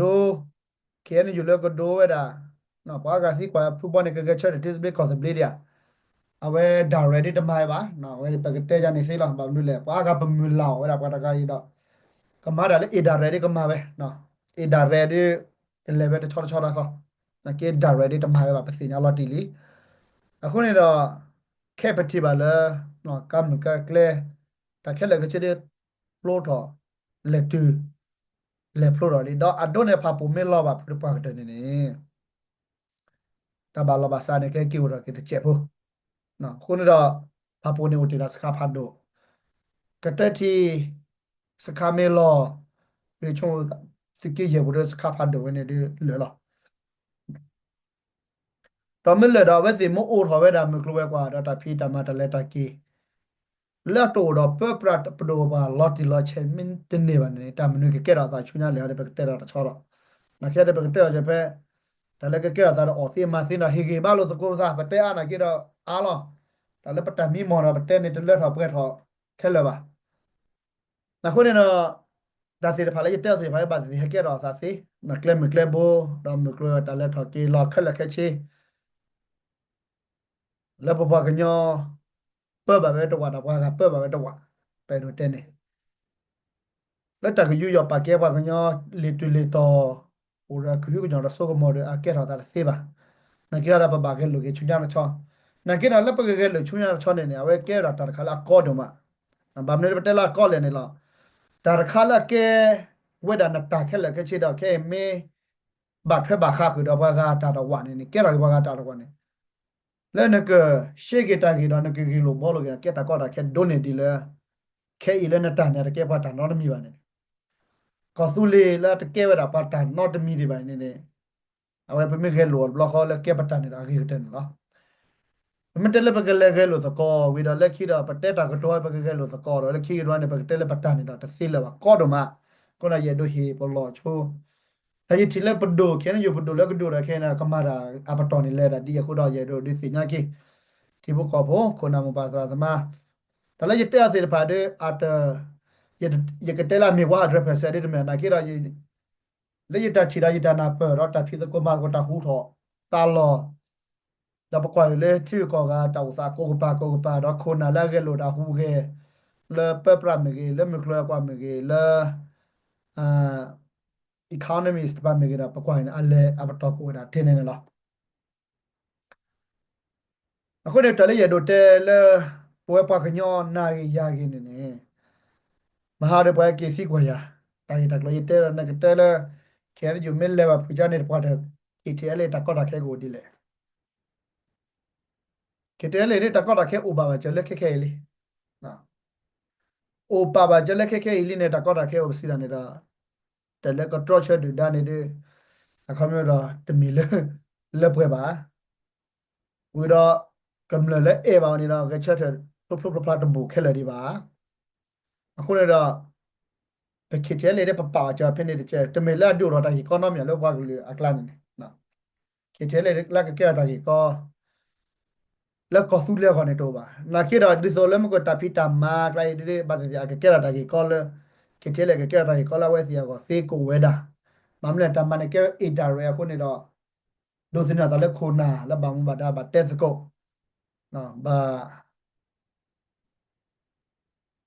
တဲတ့ၢ်လၢညါလံ တၢ်ဒိ ခဲအံၤန့ၣ် ယူၤလၢကဒိဝဲဒၣ် ပှၤအါဂၤသံကွၢ်ဖုဘီန့ၣ် ကဂဲၤဆၢထၢၣ်ထံသဘျ့ကီၢ်သဘျ့ဒံးဧါ အဝဲ direct ဒ်တမၤဝဲဘၣ် အဝဲပကတဲယၤန့ၣ်သ့လီၤ. ဘၣ်မနုၤလဲၣ် ပှၤအါဂၤပမုၢ်လၢ်အီၣ်ဝဲဒၣ်ပှၤတဂၤအံၤဒီး ကမၤဒၣ်လၢ indirect ဒ်ကမၤဝဲ indirect ဒ် ကလဲၤဝဲတဆီတဆီတခီ နာ်က့ direct ဒ်တမၤဝဲဘၣ် ပသ့ၣ်ညါလီၤတံၢ်လံ. အဃိန့ၣ်ဒီး ခဲပထံၣ်ဘၣ်လၢ ကါမုၢ်ကါကျဲ တၢ်ခဲလၢာ်ခဲဆ့ဒ် ဖျိထီၣ် လဲၤတုၤ လဲၤဖျိထီၣ်လံ ဒီးအဒိန့ၣ် ဖးပိာ်မ့ၢ်လီၤဘၣ်ဖုတပှၢ်ကတၢၢ်န့ၣ်န့ၣ် တၢ်ဘၣ်လီၤဘၣ်စးန့ၣ် ကဟဲက့ၤအိၣ်ထီၣ်က့ၤတစဲးဖိ အဃိန့ၣ်ဒီး ဖးပိာ်န့ၣ်အိၣ်တ့ၢ်ဒၣ်စခါဖးဒိၣ် ကတၢၢ်ထံ စခါမ့ၢ်လီၤ သုးက့ယဲၢ်ပူၤဒီးစခါဖးဒိၣ်ဝဲန့ၣ်ဒ်လၢာ်လီၤ. ဒီးမ့ၢ်လၢာ်ဒီး အဝဲသ့ၣ်မ့ၢ်အိၣ်ထီၣ်ဝဲဒၣ် မုၢ်ကျိၤဝဲၤကွာ်ဒီးတၢ်ဖံးတၢ်မၤတၢ်လဲၤတၢ်က့ၤ လၢအတအိၣ်ဒီးပၢပြးပဒိၣ်ပပှၢ်လီၤတံၢ်လီၤဆဲးမ့ၢ်တန့ၢ်ဘၣ်န့ၣ် တၢ်မနုၤကကဲထီၣ်အသးဆူညါလဲၣ်ဒီး ပကတဲဒီးတဆီဒီး နာ်က့ဒီးပကတဲအီၤက့ၤဖဲ တၢ်လၢကကဲထီၣ်သးဒီးအီၣ်သ့မၤသ့ဒီး ဟ့ၣ်ဂ့ၤဘၣ်လိာ်သကိးပသး ပတဲအါနာ်က့ဒီးအါလီၤ. တၢ်လၢပတၢ်မံမီၢ်ဒီး ပတဲန့ၣ်တလၢထီၣ်ပှဲၤထီၣ်ခဲလၢာ်ဘၣ်. အဃိန့ၣ်ဒီး တၢ်သ့ၣ်တဖၣ်လၢယတဲအီၤသ့ၣ်တဖၣ် ဘၣ်သ့ၣ်သ့ၣ်ဟဲကဲထီၣ်အသးသ့ ကျဲမုၢ်ကျဲဘိ ဒီးမုၢ်ကျိၤတၢ်လဲၤထီၣ်က့ၤလီၤခဲလၢာ်ခဲဆ့ လၢပပှၤကညီ ပၢဘၣ်ဝဲတဝာ်ဒီးပှၤဂၤပၢဘၣ်ဝဲတဝာ် ပအဲၣ်ဒိးတဲန့ၣ် လၢတၢ်ကယူးယီၣ်ပာ်ကဲပှၤကညီ လံာ်တုၤလံာ်တီၤ အိၣ်ဒီးကဟုကညီၤဒီးစိကမီၤဒီးအကဲထီၣ်သးတသ့ဘၣ်. နာ်က့ဒီးပဘၣ်ဂဲၤလိာ်က့ၤဆူညါတဆီ နာ်က့ဒီးလၢပကဂဲၤလိာ်ဆူညါတဆီန့ၣ်န့ၣ် အဝဲကဲဝဲဒၣ်တၢ်တခါလၢအကီဒိၣ်မး ဘၣ်မနုၤပတဲလၢအကီလဲၣ်န့ၣ်လီၤ. တၢ်တခါလၢအကဲဝဲဒၣ်နတၢ်ခဲလၢာ်ခဲဆ့ဒီး ခဲအံၤမ့ၢ်ဘၣ်ထွဲဘၣ်ဃးဃုာ်ဒီးပှၤဂၤတၢ်တဝာ်န့ၣ်န့ၣ် ကဲထီၣ်က့ၤပှၤဂၤတၢ်တဝာ်န့ၣ် လၢနကရှဲက့ၤတၢ်ဂ့ၢ်ဒီး နကဂ့ၢ်လိာ်ဘှီလိာ်က့ၤဒီး ကဲတၢ်ကီတၢ်ခဲဒိၣ်န့ၢ်ဒံးလၢ ခဲအံၤလၢနတၢ်န့ၣ် တကဲပှၤတၢ်နီတမံၤဘၣ်န့ၣ် ကီၢ်သူလ့ၤလၢတကဲဝဲဒၣ်ပှၤတၢ်နီတမံၤဒံးဘၣ်န့ၣ်န့ၣ် အဝဲပမ့ၢ်ဂဲၤလိာ်အီၤတဘျီဃီလၢကဲပတၢ်န့ၣ်ဒီး အဂ့ၤကတၢၢ်န့ၣ်လီၤ. ပမ့ၢ်တဲလၢပကလဲၤဂဲၤလိာ်သကိးဝံၤဒီး လၢခံဒီး ပတဲတၢ်ကတိၤ ပကဂဲၤလိာ်သကိးဒီး လၢခံကတၢၢ်န့ၣ် ပကတဲလၢပတၢ်န့ၣ်ဒီး တသ့လၢၤဘၣ်ကီဒိၣ်မး. အဃိဒီး ယအဲၣ်ဒိးဟ့ၣ်ပလီၢ်ဆိ တၢ်ယထံၣ်လၢပဒိၣ် ခဲန့ၣ်ယိၤပဒိၣ်လၢကဒိၣ်ဒီး ခဲအံၤန့ၣ် ကမၤတၢ်အပတီၢ်န့ၣ် လဲၤဒၣ်ဒ်အဃိဒီး ယအဲၣ်ဒိးဒုးသ့ၣ်ညါက့ၤ ထံဖိကီၢ်ဖိ ခိၣ်နၢ်မိၢ်ပၢ်သရၣ်သမါ တၢ်လၢယတဲအီၤသ့ၣ်တဖၣ်ဒီး အတ ယကတဲလၢအမ့ၢ်ဝဲ hundred percent ဒ်တမ့ၢ် နာ်က့ဒီး လၢယတၢ်ထံၣ်ဒီးယတၢ်နၢ်ပၢၢ်ဒီး တၢ်ဖံးသကိးမၤသကိး တၢ်ဟူထီၣ်သါလီၤ ဒီးပကွၢ်က့ၤလၢထံဂုၤကီၢ်ဂၤ တၢ်အိၣ်သးကိးကပၤကိးကပၤ ဒီးခိၣ်နၢ်လၢအဂဲၤလိာ်တၢ်ဟူးဂဲၤ လၢပၢပြးမ့ၢ်ဂ့ၤ လၢမုၢ်ကျိၤဝဲၤကွာ်မ့ၢ်ဂ့ၤ လၢ economist တဖၣ်မ့ၢ်ဂ့ၤဒီး ပကွၢ်က့ၤန့ၣ် အလဲၤအပတီၢ်ကအိၣ်ဝဲဒၣ်ထဲန့ၣ်န့ၣ်လီၤ. အဃိန့ၣ် တၢ်လၢယအဲၣ်ဒိးတဲလၢ ပဝဲပှၤကညီနၤဂ့ၤယၤဂ့ၤန့ၣ်န့ၣ် မဟါဒီးပှၤဟဲက့ၤသံကွၢ်ယၤ တၢ်ဂ့ၢ်တၢ်ကျိၤယတဲဒီး နကတဲလၢ ခဲအံၤယမ့ၢ်လဲၤဘၣ်ဖုးကါန့ၣ် တပှၢ်တၢၢ် KTLA တၢ်ကီတၢ်ခဲကအိၣ်ဒ်လဲၣ် KTLA န့ၣ် တၢ်ကီတၢ်ခဲအိၣ်ပာ်ဘၣ်စၢၤလၢခဲခဲအံၤလံ အိၣ်ပာ်ဘၣ်စၢၤလၢခဲခဲအံၤလံန့ၣ် တၢ်ကီတၢ်ခဲအိၣ်ပစံးဒၣ်န့ၣ်ဒီး တၢ်လၢကတြီဆၢဒုၣ်ဒါန့ၣ်ဒီး အခီပညီဒီး တမ့ၢ်လၢ လၢပှဲၤဘၣ် ဝံၤဒီး ကမျၢၢ်လၢအဲၣ်ဘၣ်အီၤန့ၣ်ဒီး ဂဲၤဆၢထၢၣ်ဖျိဖျိဖျါဖျါတဘူးခဲလၢာ်ဒံးဘၣ်. အဃိန့ၣ်ဒီး ပ KTLA န့ၣ် ပပာ်ဘၣ်စၢၤဖဲန့ၣ်တကဲ တမ့ၢ်လၢအဒုးအိၣ်ထီၣ်တၢ်ဂ့ၢ်ကီနီတမံၤလၢပှၤကလုာ်အကျါန့ၣ်န့ၣ် KTLA လၢကကဲထီၣ်တၢ်ဂ့ၢ်ကီ လၢကီၢ်သူလ့ၤအဂီၢ်န့ၣ်တအိၣ်ဘၣ်. နာ်က့ဒီး ဒ်သိးလၢမ့ၢ်ကတၢ်ဖံးတၢ်မၤအကျါအံၤဒ် ဘၣ်သ့ၣ်သ့ၣ် အကကဲထီၣ်တၢ်ဂ့ၢ်ကီလၢ KTLA ကကဲထီၣ်တၢ်ဂ့ၢ်ကီလၢအဝဲသ့ၣ်အဂီၢ်သ့ကအိၣ်ဝဲဒၣ်. ဘၣ်မနုၤလဲၣ် တၢ်မၤန့ၣ်ကဲဝဲ indirect အဃိန့ၣ်ဒီး ဒိးသန့ၤအသးလၢခိၣ်နၢ်လၢဘၣ်မူဘၣ်ဒါဘၣ်တဲသကိး ဘၣ်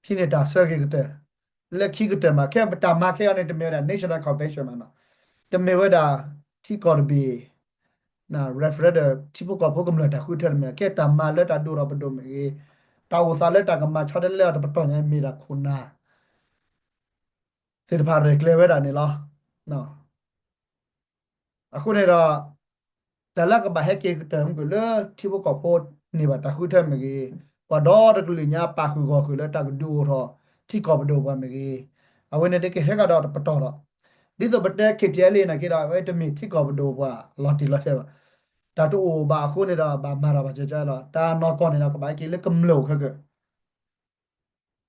ဖဲန့ၣ်တၢ်ဆၢဂ့ၤကတၢၢ် လၢခံကတၢၢ်မး ခဲပတၢ်မၤခဲအံၤန့ၣ် တမ့ၢ်ဝဲဒၣ် National Convention မးနီၤ တမ့ၢ်ဝဲဒၣ် ထံကီၢ်တဘ့ၣ် referendum ထံဖိကီၢ်ဖိကမျၢၢ်တၢ်ဃုထၢတမ့ၢ် ကဲတၢ်မၤလၢတၢ်ဒိၣ်ထီၣ်ပဒိၣ်မ့ၢ်ဂ့ၤ တၢ်အိၣ်သးလၢတၢ်ကမၤဆီတလဲအီၤတပတီၢ်ညါ မ့ၢ်ဒၣ်ခိၣ်နၢ် သ့ၣ်တဖၣ်ရဲၣ်ကျဲၤဝဲဒၣ်န့ၣ်လီၤ. အဃိန့ၣ်ဒီး တၢ်လၢကဘၣ်ဟဲက့ၤကတၢၢ်မုၢ်ကွံာ်လၢ ထံဖိကီၢ်ဖိန့ၢ်ဘၣ်တၢ်ဃုထၢမ့ၢ်ဂ့ၤ, ပှၤဒီတကလုာ်ညါပာ်ဃုာ်ဂီၢ်ဃုာ်လၢတၢ်ကဒုးအိၣ်ထီၣ် ထံကီၢ်ပဒိၣ်ပှၤမ့ၢ်ဂ့ၤ, အဝဲန့ၣ်တကဟဲကဒီးတပတီၢ်ဒီး ဒ်သိးပတဲ KTLA နာ်က့ဒီး အဝဲတမ့ၢ်ထံကီၢ်ပဒိၣ်ပှၤလီၤတံၢ်လီၤဆဲးဘၣ်. တၢ်တအိၣ်ဘၣ်အဃိန့ၣ်ဒီး ဘၣ်မၤတၢ်ဘၣ်စၢၤကၢလီၤ. တၢ်နီၢ်ကီၢ်န့ၣ်ဒီး ကဘၣ်ဟဲက့ၤလၢကမျၢၢ်အိၣ်ခဲကၢၢ်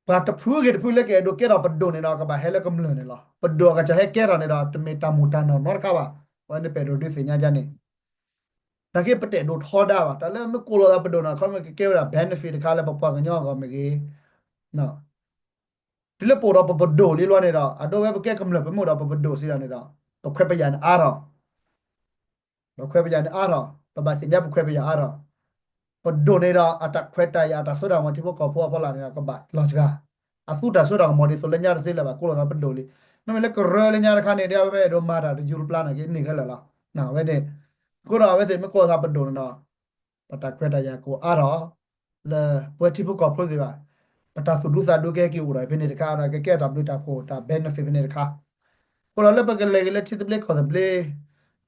ပှၤတဖုဂ့ၤတဖုလၢကအဲၣ်ဒိးကဲထီၣ်ပဒိၣ်န့ၣ်ဒီး ကဘၣ်ဟဲလၢကမျၢၢ်န့ၣ်လီၤ. ပဒိၣ်အကစၢ်ဟဲကဲထီၣ်န့ၣ်ဒီး တမ့ၢ်တၢ်မူးတၢ်နီၢ်နီတခါဘၣ်. အဝဲန့ၣ်ပအဲၣ်ဒိးဒုးသ့ၣ်ညါဒ်န့ၣ် နာ်က့ပတအဲၣ်ဒိးထီဒါဘၣ်. တၢ်လၢမ့ၢ်ကိးလိာ်သးပဒိၣ်န့ၣ် ခီမ့ၢ်ကကဲဝဲဒၣ် benefit တခါလၢပပှၤကညီအဂီၢ်မ့ၢ်ဂ့ၤ, တုၤလၢပအိၣ်ဒီးပပဒိၣ်လံလီၤန့ၣ်ဒီး အဒိဝဲပကဲကမျၢၢ်ပမ့ၢ်အိၣ်ဒီးပပဒိၣ်စံးဒၣ်န့ၣ်ဒီး ပခွဲးပယာ်န့ၣ်အါထီၣ် ပခွဲးပယာ်န့ၣ်အါထီၣ်, ပဘၣ်သ့ၣ်ညါပခွဲးပယာ်အါထီၣ်. ပဒိၣ်န့ၣ်ဒီး အတၢ်ခွဲးတၢ်ယာ် အတၢ်စိတၢ်ကမီၤထံဖိကီၢ်ဖိအဖီလာ်န့ၣ်ဒီး ကဘၣ်လီၤစှၤ. အသူတၢ်စိတၢ်ကမီၤဒ်သိးလၢညါတသ့လၢၤဘၣ် ကိးလိာ်သးပဒိၣ်လံ. မ့မ့ၢ်လၢကရၢလၢညါတခါန့ၣ် ဒ်အဝဲအဲၣ်ဒိးမၤတၢ်တယူၤတပျါနာ်က့န့ၢ်ခဲလၢာ်လီၤ. အဝဲန့ၣ် အဃိဒီးအဝဲသ့ၣ်မ့ၢ်ကိးလိာ်သးပဒိၣ်န့ၣ်ဒီး ပတၢ်ခွဲးတၢ်ယာ်ကအိၣ်အါထီၣ် လၢပဝဲထံဖိကီၢ်ဖိသ့ၣ်တဖၣ် ပတၢ်သူၣ်ဒူသးဒူကဟဲက့ၤအိၣ်ဒီးဖဲန့ၣ်တခါဒီး ကကဲတၢ်ဘျုးတၢ်ဖှိၣ်တၢ် benefit ဖဲန့ၣ်တခါ. အဃိဒီးလၢပကလဲၤက့ၤလၢထံသဘျ့ကီၢ်သဘျ့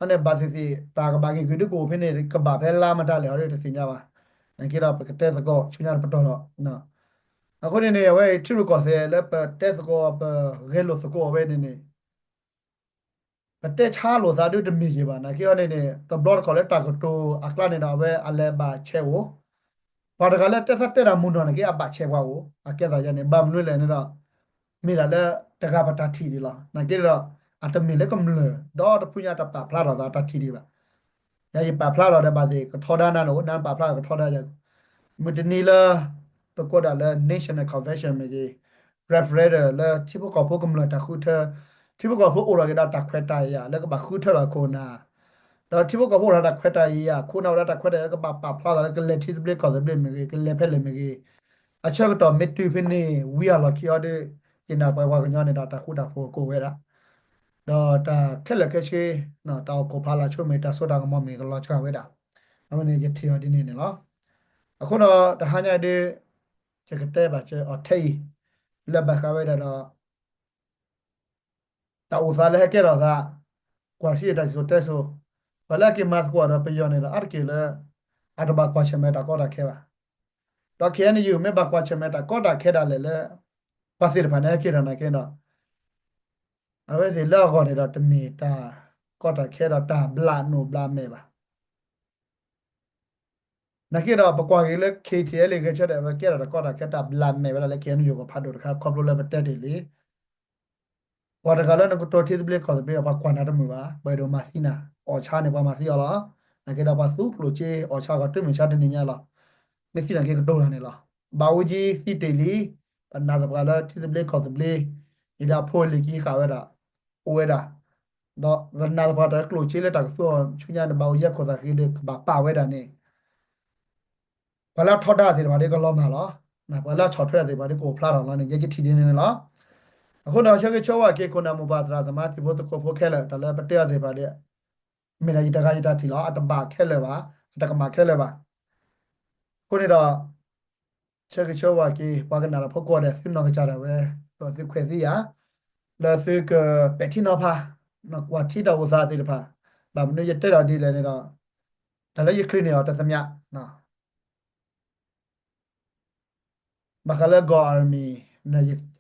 အန့ၣ်ဘၣ်သ့ၣ်သ့ၣ် တၢ်ကဘၣ်ဂ့ၢ်ကွံာ်ဒ်ကအိၣ်ဖဲန့ၣ် ကဘၣ်ဖဲလါမတၤလဲၣ်ဟီဒ်တသ့ၣ်ညါဘၣ်. နာ်က့ဒီးပကတဲသကိးဆူညါတပတီၢ်ဒီး အဃိန့ၣ်န့ၣ် အဝဲအံၤထံရူၢ်ကီၢ်သဲးလၢပတဲသကိး ပဂဲၤလိာ်သကိးအဝဲန့ၣ်န့ၣ် ပတဲဆါလိာ်သးဒ်တမ့ၢ်ယံၤဘၣ်. နာ်က့အီၤန့ၣ်န့ၣ် တဘျီတခီၣ်လၢတၢ်ကတိၤအကျါန့ၣ်ဒီး အဝဲအလဲၤဘၣ်ဆဲးအိၣ် ပှၤတဂၤလၢတဲသးတဲတၢ်မုၢ်နီၢ်နာ်က့ အဘၣ်ဆဲးပှၤအိၣ် အကဲသးယါန့ၣ် ဘၣ်မနုၤလဲၣ်န့ၣ်ဒီး မ့ၢ်ဒၣ်လၢတဂၤပတၢ်ထံၣ်ဒံးလီၤ. နာ်က့ဒီး အတမ့ၢ်လၢကမျၢၢ် ဒီတဖုညါတပာ်ဖျါထီၣ်သးတၢ်ထံၣ်ဒံးဘၣ်. ယၤယပာ်ဖျါထီၣ်ဒီးဘၣ်သ့ၣ် ကထီဒါနၤန့ၣ်အိၣ် နၤပာ်ဖျါကထီဒါယၤ မုၢ်တနံၤလၢ ပကိးဒၣ်လၢ National Convention မ့ၢ်ဂ့ၤ referendum လၢထံဖိကီၢ်ဖိကမျၢၢ်တၢ်ဃုထၢ ထံဖိကီၢ်ဖိအိၣ်ထီၣ်က့ၤဒီးတၢ်ခွဲးတၢ်ယာ်လၢကဘၣ်ဃုထၢထီၣ်ခိၣ်နၢ် ဒီးထံဖိကီၢ်ဖိအိၣ်ဒီးတၢ်ခွဲးတၢ်ယာ် ခိၣ်နၢ်အိၣ်ဒီးတၢ်ခွဲးတၢ်ယာ်လၢကဘၣ်ပာ်ဖျါသးလၢကလဲၤထံသဘျ့ကီၢ်သဘျ့မ့ၢ်ဂ့ၤ ကလဲၤဖဲလဲၣ်မ့ၢ်ဂ့ၤ အဆၢကတီၢ်မ့ၢ်တုၤဖဲန့ၣ် ဝံၤအလီၢ်ခံအီၤဒီး ယနာ်ပှၤပှၤကညီန့ၣ်ဒီးတၢ်ဃူတၢ်ဖိးကအိၣ်ဝဲဒၣ် ဒီးတၢ်ခဲလၢာ်ခဲဆ့ တၢ်အိၣ်ခိးဖးလၢ်ဆိမ့ၢ်တၢ်စိတၢ်ကမီၤမ့ၢ်ဂ့ၤ ကလီၤစှၤဝဲဒၣ်. အဝဲန့ၣ်ယထံၣ်အီၤဒ်န့ၣ်န့ၣ်လီၤ. အဃိဒီးတဟါညါအံၤဒီး ယကတဲဘၣ်စၢၤအီၤထဲအံၤ လၢဘၣ်ဃးဝဲဒၣ်ဒီး တၢ်အိၣ်သးလၢဟဲကဲထီၣ်သး, ကွၢ်စံးတၢ်စံၣ်စိၤတဲစိၤ, ပှၤလၢအက့ၤမၤသကိးဒီးပယီၤန့ၣ်ဒီး အါတက့ၢ်လၢ အတဘၣ်ကွၢ်ဆၢၣ်မဲာ်တၢ်ကီတၢ်ခဲဘၣ်. ဒီး K N U မ့ၢ်ဘၣ်ကွၢ်ဆၢၣ်မဲာ်တၢ်ကီတၢ်ခဲဒၣ်လဲာ်လၢ ပှၤသ့ၣ်တဖၣ်န့ၣ်ဟဲက့ၤထီၣ်နာ်က့ဒီး အဝဲသ့ၣ်လၢအဂီၢ်န့ၣ်ဒီး တမ့ၢ်တၢ်ကီတၢ်ခဲဒီးတၢ်ဘျးနိၣ်ဘျးမဲာ်ဘၣ်. နာ်က့ဒီး ပကွၢ်က့ၤလၢ K T L A ဂဲၤဆၢထၢၣ် အဝဲကဲထီၣ်တၢ်ကီတၢ်ခဲတၢ်ဘျးမဲာ်ဝဲဒၣ်လၢ K N U ဂီၢ်ဖးဒိၣ်တခါ ခီဖျိလၢပတဲတ့ၢ်လံ ပှၤတဂၤလၢနကတိၤထံသဘျ့ကီၢ်သဘျ့ဒီး ပှၤကွၢ်နၤတမုာ်ဘၣ်, ပှၤအဲၣ်ဒိးမၤသံနၤ, အီၣ်ဆါန့ၣ် ပှၤမၤသံအီၤလီၤ. နာ်က့ဒီးပှၤသူကျိၣ်စ့အီၣ်ဆါဂီၤတုၤမုၢ်ဆါတနံၤညါလီၤ. မ့ၢ်သံနာ်က့ကတိၤတၢ်န့ၣ်လီၤ. ဘၣ်အူကၠံသံတ့ၢ်လံ, ပနာ်သပှၢ်လၢထံသဘျ့ကီၢ်သဘျ့, အံၤဒီးအဖိအလံၤက့ၤဃာ်ဝဲဒၣ်, အိၣ်ဝဲဒၣ်, ဒီးပနာ်သပှၢ်တၢ်ကျိၣ်စ့လၢတၢ်ကသူအီၤဆူညါန့ၣ် ဘၣ်အိၣ်ယဲၢ်ခိၣ်သးဃ့ဒီးကဘၣ်ပာ်ဝဲဒၣ်န့ၣ် ပှၤလၢအထီဒါသ့ၣ်တဖၣ်ဒီးကလီၤမၢ်လီၤ. ပှၤလၢအဆီၣ်ထွဲသ့ၣ်တဖၣ်ဒီးကအိၣ်ဖျါထီၣ်လီၤန့ၣ် ယဲယထံၣ်ဒ်န့ၣ်န့ၣ်လီၤ. အဃိန့ၣ် ဆၢဂ့ၤဆၢဝါက့ၤ ခိၣ်နၢ်မိၢ်ပၢ်သရၣ်သမါ တံၤဖိသကိးဖိခဲလၢာ် တၢ်လၢပတဲအီၤသ့ၣ်တဖၣ်ဒီး မ့ၢ်ဒၣ်ယတဂၤယတၢ်ထံၣ်လီၤ. အတဘၣ်ခဲလၢာ်ဘၣ်, အတကမၣ်ခဲလၢာ်ဘၣ်. အဃိန့ၣ်ဒီး ဆၢဂ့ၤဆၢဝါက့ၤ ပှၤကနၣ်တၢ်ဖိကိးဂၤဒဲး သုနီၢ်ကစၢ်ဒၣ်ဝဲ, ဒီးသုခွဲးသံယာ်, လၢသုကပဲာ်ထံနီၤဖး, ကွၢ်ထံတၢ်အိၣ်သးသ့ၣ်တဖၣ်, ဘၣ်မနုၤယတဲဒီးဒ်လဲၣ်န့ၣ်ဒီး, တၢ်လၢယချုးန့ၢ်အီၤတသမျး, ဘၣ်ဃးလၢ Go Army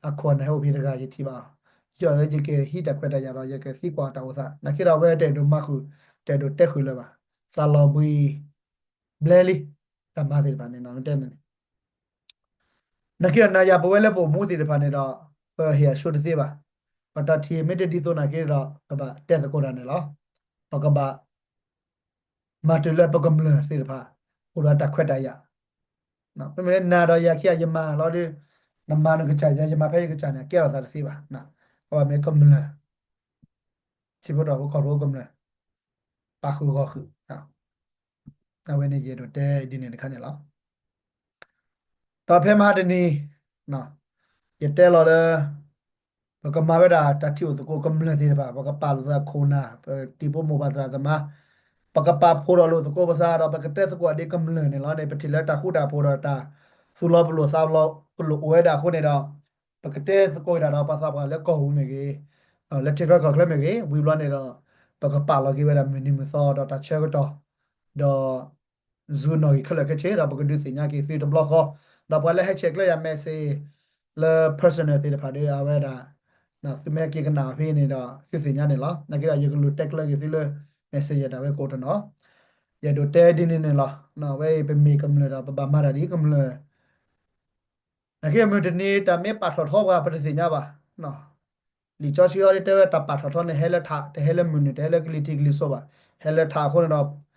အခိၣ်နၢ်ဟဲအိၣ်ဖဲတဂၤ ယထံၣ်ဘၣ်အီၤ, ယီၢ်လၢယကဟံးတၢ်ခွဲးတၢ်ယာ်ဒီး ယကသံကွၢ်တၢ်အိၣ်သး, နာ်က့ဒီးအဝဲတအဲၣ်ဒိးမၤဃုာ်, တအဲၣ်ဒိးတဲဃုာ်လၢၤဘၣ်, သးလီၤဘှံး ဘျဲလံ, တၢ်မၤသ့ၣ်တဖၣ်န့ၣ် မ့ၢ်တဲန့ၣ် နာ်က့ဒီးနၤယၤပဝဲလၢပအိၣ်မူသ့ၣ်တဖၣ်န့ၣ်ဒီး ပဟ့ၣ်အဆိတသ့ဘၣ်. ပတၢ်ထံၣ်မ့ၢ်တဒ်သိးနာ်က့ဒီး ပဘၣ်တဲသကိးတၢ်န့ၣ်လီၤ. ပကဘၣ် မၤတုၤလၢပကမျၢၢ်သ့ၣ်တဖၣ် အိၣ်ဒီးတၢ်ခွဲးတၢ်ယာ်, မ့မ့ၢ်လၢနၤဒီးယၤခံဂၤယမၤလီၤဒီး နမၤနကစၢ်ယၤ ယမၤဖဲယကစၢ်န့ၣ် ကဲထီၣ်သးတသ့ဘၣ်. အဝဲမ့ၢ်ကမျၢၢ် ထံဖိကီၢ်ဖိကမျၢၢ် ပာ်ဃုာ်ဂီၢ်ဃုာ်, အဝဲန့ၣ်ယအဲၣ်ဒိးတဲဒ်န့ၣ်တခါန့ၣ်လီၤ. ဒီးဖဲမဟါတနံၤ ယတဲလီၤလၢ ပကမၤဝဲဒၣ်တၢ်ထံၣ်အိၣ်သကိးကမျၢၢ်သ့ၣ်တဖၣ်, ပကပာ်လိာ်သးခိၣ်နၢ်, ပတံၤဖိမိၢ်ပၢ်သရၣ်သမါ, ပကပာ်ဖှိၣ်ဒီးလိာ်သကိးပသးဒီး ပကတဲသကိးဒ်ကမျၢၢ်န့ၣ်လီၤ. န့ၣ် ပထံၣ်လၢတၢ်ဃူတၢ်ဖိးဒီးတၢ်သူၣ်လီၤပလိာ်သးလီၤပလိာ်အိၣ်ဝဲဒၣ်အဃိန့ၣ်ဒီး ပကတဲသကိးဝဲဒၣ်ဒီးပှၤသးပှၢ်လၢကီၢ်ပူၤမ့ၢ်ဂ့ၤ, လၢထံချၢကီၢ်ချၢမ့ၢ်ဂ့ၤ, ဝံၤဘျီန့ၣ်ဒီး ပကပာ်လီၤက့ၤဝဲဒၣ်မုၢ်နံၤမုၢ်သီဒီးတၢ်ဆၢကတီၢ်, ဒီး Zoom နီၣ်ဂံၢ်ခဲလၢာ်ခဲဆ့ ဒီးပကဒုးသ့ၣ်ညါက့ၤသုတဘျီဃီ, ဒီးပှၤလၢဟဲဆဲးကျၢယၤ message လၢ personal သ့ၣ်တဖၣ်ဒီး အဝဲဒၣ် သုမ့ၢ်ဟဲက့ၤကနၣ်အီၤဖဲန့ၣ်ဒီး သုသ့ၣ်ညါန့ၣ်လီၤ. နာ်က့ဒီး ယကလူၤတဲကျၢက့ၤသုလၢ messenger ဒၣ်ဝဲကိးတနီၤ, ယအဲၣ်ဒိးတဲဒ်န့ၣ်န့ၣ်လီၤ. အဝဲအံၤပမ့ၢ်ကမျၢၢ်ဒီး ပဘၣ်မၤတၢ်ဒ်ကမျၢၢ် နာ်က့အမုၢ်တနံၤ တၢ်မ့ၢ်ပာ်ထီၣ်ထီပှၤ ပတသ့ၣ်ညါဘၣ်. လံာ်စီဆှံအီၤဒ်တဲဝဲ တၢ်ပာ်ထီၣ်ထီန့ၣ် ဟဲလၢထး, တဟဲလၢမုၢ်နုာ်, တဟဲလၢကလံၤထံးကလံၤစိးဘၣ်, ဟဲလၢထးအဃိ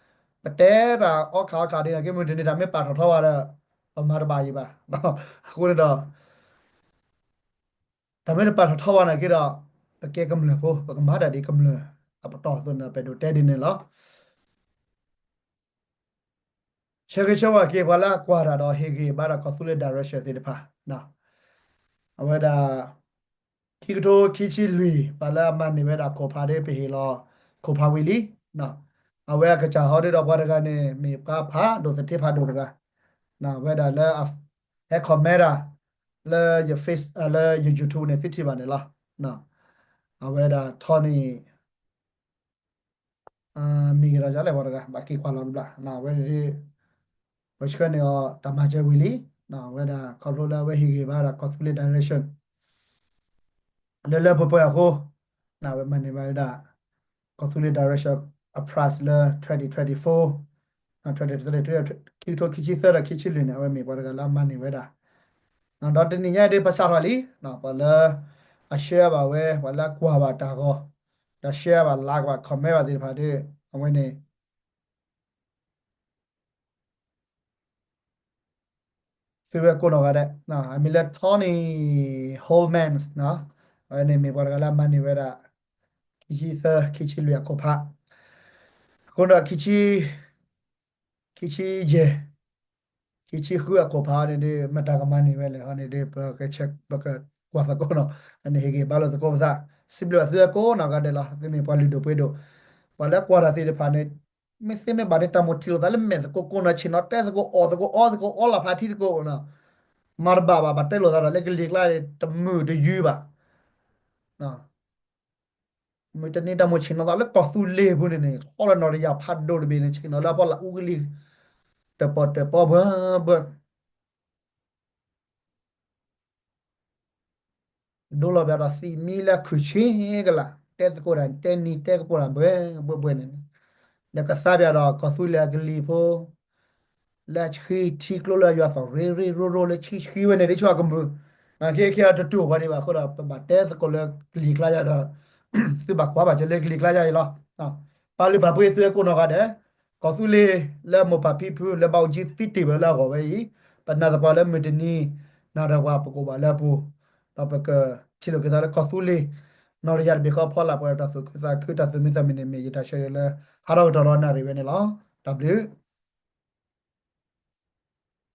န့ၣ်ဒီး ပတဲတၢ်အီၣ်ခးအီၣ်ခးဒ်န့ၣ် နာ်က့မုၢ်တနံၤ တၢ်မ့ၢ်ပာ်ထီၣ်ထီပှၤဒီး ပမၤတဘၣ်အံၤဘၣ်. အဃိန့ၣ်ဒီး တၢ်မ့ၢ်တပာ်ထီၣ်ထီပှၤနာ်က့ဒီး ပကဲကမျၢၢ်ဖိ ပကမၤတၢ်ဒ်ကမျၢၢ်အပတီၢ်အသိးန့ၣ် ပအဲၣ်ဒိးတဲဒ်န့ၣ်လီၤ. ဆၢဂ့ၤဆၢဝါက့ၤ ပှၤလၢအကွၢ်တၢ်ဒီးဟ့ၣ်ဂံၢ်ဘါတၢ်ကီၢ်သူလ့ၤ direction သ့ၣ်တဖၣ်, အဝဲဒၣ် ခံကထိခံဆံလွံၢ် ပှၤလၢအမၤန့ၢ်ဝဲဒၣ်ခိၣ်ဖးဒီး ပဟ့ၣ်လီၤခိၣ်ဖးဝံၤလံ. အဝဲအကစၢ်ဟီဒ်ဒီးပှၤတဂၤန့ၣ် မ့ၢ်ပှၤဖးဒိၣ်သထ့ဖးဒိၣ်တဂၤ, အဝဲဒၣ်လၢ ဟဲ comment တၢ် လၢယ face လၢယ YouTube န့ၣ် သုထံၣ်ဘၣ်န့ၣ်လီၤ. အဝဲဒၣ်ထီန့ၣ် မ့ၢ်ဂ့ၤဒီးယၤလဲၣ် ပှၤတဂၤ ဘၣ်က့ၤကွၢ်လီၤတဘျီ, အဝဲဒၣ် ပဆှၢန့ၢ်အီၤတၢ်မၤစၢၤဝံၤလံ, အဝဲဒၣ်ခီဖျိလၢအဝဲဟ့ၣ်ဂံၢ်ဘါဒီးကီၢ်သူလ့ၤ direction လၢလၢပှဲၤပှဲၤအဃိ, အဝဲမၤန့ၢ်ဘၣ်ဝဲဒၣ် ကီၢ်သူလ့ၤ direction အ prize လၢ twenty twenty-four, twenty twenty-three ခံကထိခံဆံသၢဒီးခံဆံလွံၢ်န့ၣ် အဝဲမ့ၢ်ပှၤတဂၤလၢအမၤန့ၢ်ဝဲဒၣ် ဒီးတနံၤညါဒ်ပစးထီၣ်လံ, ပှၤလၢအ share ဘၣ်ဝဲ ပှၤလၢအကွၢ်ဘၣ်တၢ်ဂီၤ, ဒီး share ဘၣ် like ဘၣ် comment ဘၣ်သ့ၣ်တဖၣ်ဒီး အဝဲန့ၣ် သုဝဲကိးနီၢ်ဂၤဒဲး, အမံၤလၢ Tony Holmans န့ၣ် မ့ၢ်ပှၤတဂၤလၢအမၤန့ၢ်ဝဲဒၣ် ခံဆံသၢ ခံဆံလွံၢ်အခိၣ်ဖး, အဃိဒီး ခံဆံယဲၢ် ခံဆံဃုအခိၣ်ဖးန့ၣ်ဒီး မတၤကမၤန့ၢ်ဝဲလဲၣ်ဟီန့ၣ်ဒီး ပကကွၢ်သကိးနီၤ, အန့ၣ်ဟ့ၣ်ဂံၢ်ဘါလိာ်သကိးပသး, စံးဘျုးဘၣ်သုဝဲကိးနီၢ်ဂၤဒဲးလီၤ. သုမ့ၢ်ပှၤလုၢ်ဒိၣ်ပှ့ၤဒိၣ်, ပှၤလၢကွၢ်တၢ်သ့ၣ်တဖၣ်န့ၣ် မ့ၢ်သ့မ့ၢ်ဘၣ်န့ၣ် တၢ်မိၣ်ထံၣ်လိာ်သးလၢမဲာ်သကိးကိးနီၤ ဆ့ၣ်နီၤတဲသကိး အီၣ်သကိး အီသကိး အီလီၤဖးထံသကိး, မၤတဘၣ်ဘၣ် ဘၣ်တဲလိာ်သးဒီးလၢကလံၤကျါန့ၣ် တမုာ်တယုၢ်ဘၣ်. မုၢ်တနံၤတၢ်မိၣ်ဆ့ၣ်နီၤသးလၢကီၢ်သူလ့ၤပူၤန့ၣ်န့ၣ် ဟီၣ်လၢနီၢ်တယၢ်ဖးဒိၣ်တဘ့ၣ်န့ၣ် ဆ့ၣ်နီၤလၢအဖီလာ်အူကလံၤ တပီၢ်တပီၢ်ဘၢဘၢ ဒိလီၤဘၣ်ဒီးသံးမံလၢခုၣ်ဆ့ကလး တဲသကိးတၢ် တဲနံၤတဲကပိာ်တၢ်ဘှဲဘှဲဘှဲန့ၣ်န့ၣ် ဒီးကသါပၠးဒီးကီၢ်သူလ့ၤအကလံၤဖိ လၢအဆှံထံကျိလၢအယွၤသီၣ်ရ့ရ့ရိရိလၢဆှံဆှံဝဲန့ၣ် ဒ်ဆိကမိၣ် ခဲခဲအတတူၢ်ဘၣ်ဒံးဘၣ်အဃိဒီး ပဘၣ်တဲသကိးလၢကလံၤကျါယၤဒီး သုဘၣ်ကွၢ်ဘၣ်က့ၤလၢကလံၤကျါယၤအံၤလီၤ. ပာ်လုၢ်ပာ်ပှ့ၤသုကိးနီၢ်ဂၤဒဲး ကီၢ်သူလ့ၤလၢမိၢ်ပၢ်ဖံဖုလၢဘၣ်အိၣ်ကၠံသံတ့ၢ်ဝဲလၢအဂီၢ်ဝဲအံၤ ပနာ်သပှၢ်လၢမုၢ်တနံၤ နၤဒီးပှၤပကအိၣ်ဘၣ်လၢအပူၤ ဒီးပကထံၣ်လိာ်က့ၤသးလၢကီၢ်သူလ့ၤ နီၢ်တယၢ်တဘ့ၣ်ဃီဖီလာ်ပှဲၤဒီးတၢ်သူၣ်ခုသးခု တၢ်သူၣ်မံသးမုာ်န့ၣ်မ့ၢ်ယတၢ်ဆၢဂ့ၤလၢ ဟးထီၣ်ကတီၢ်ဒီးနၣ်ရံၣ်ဝဲန့ၣ်လီၤ. တၢ်ဘျုး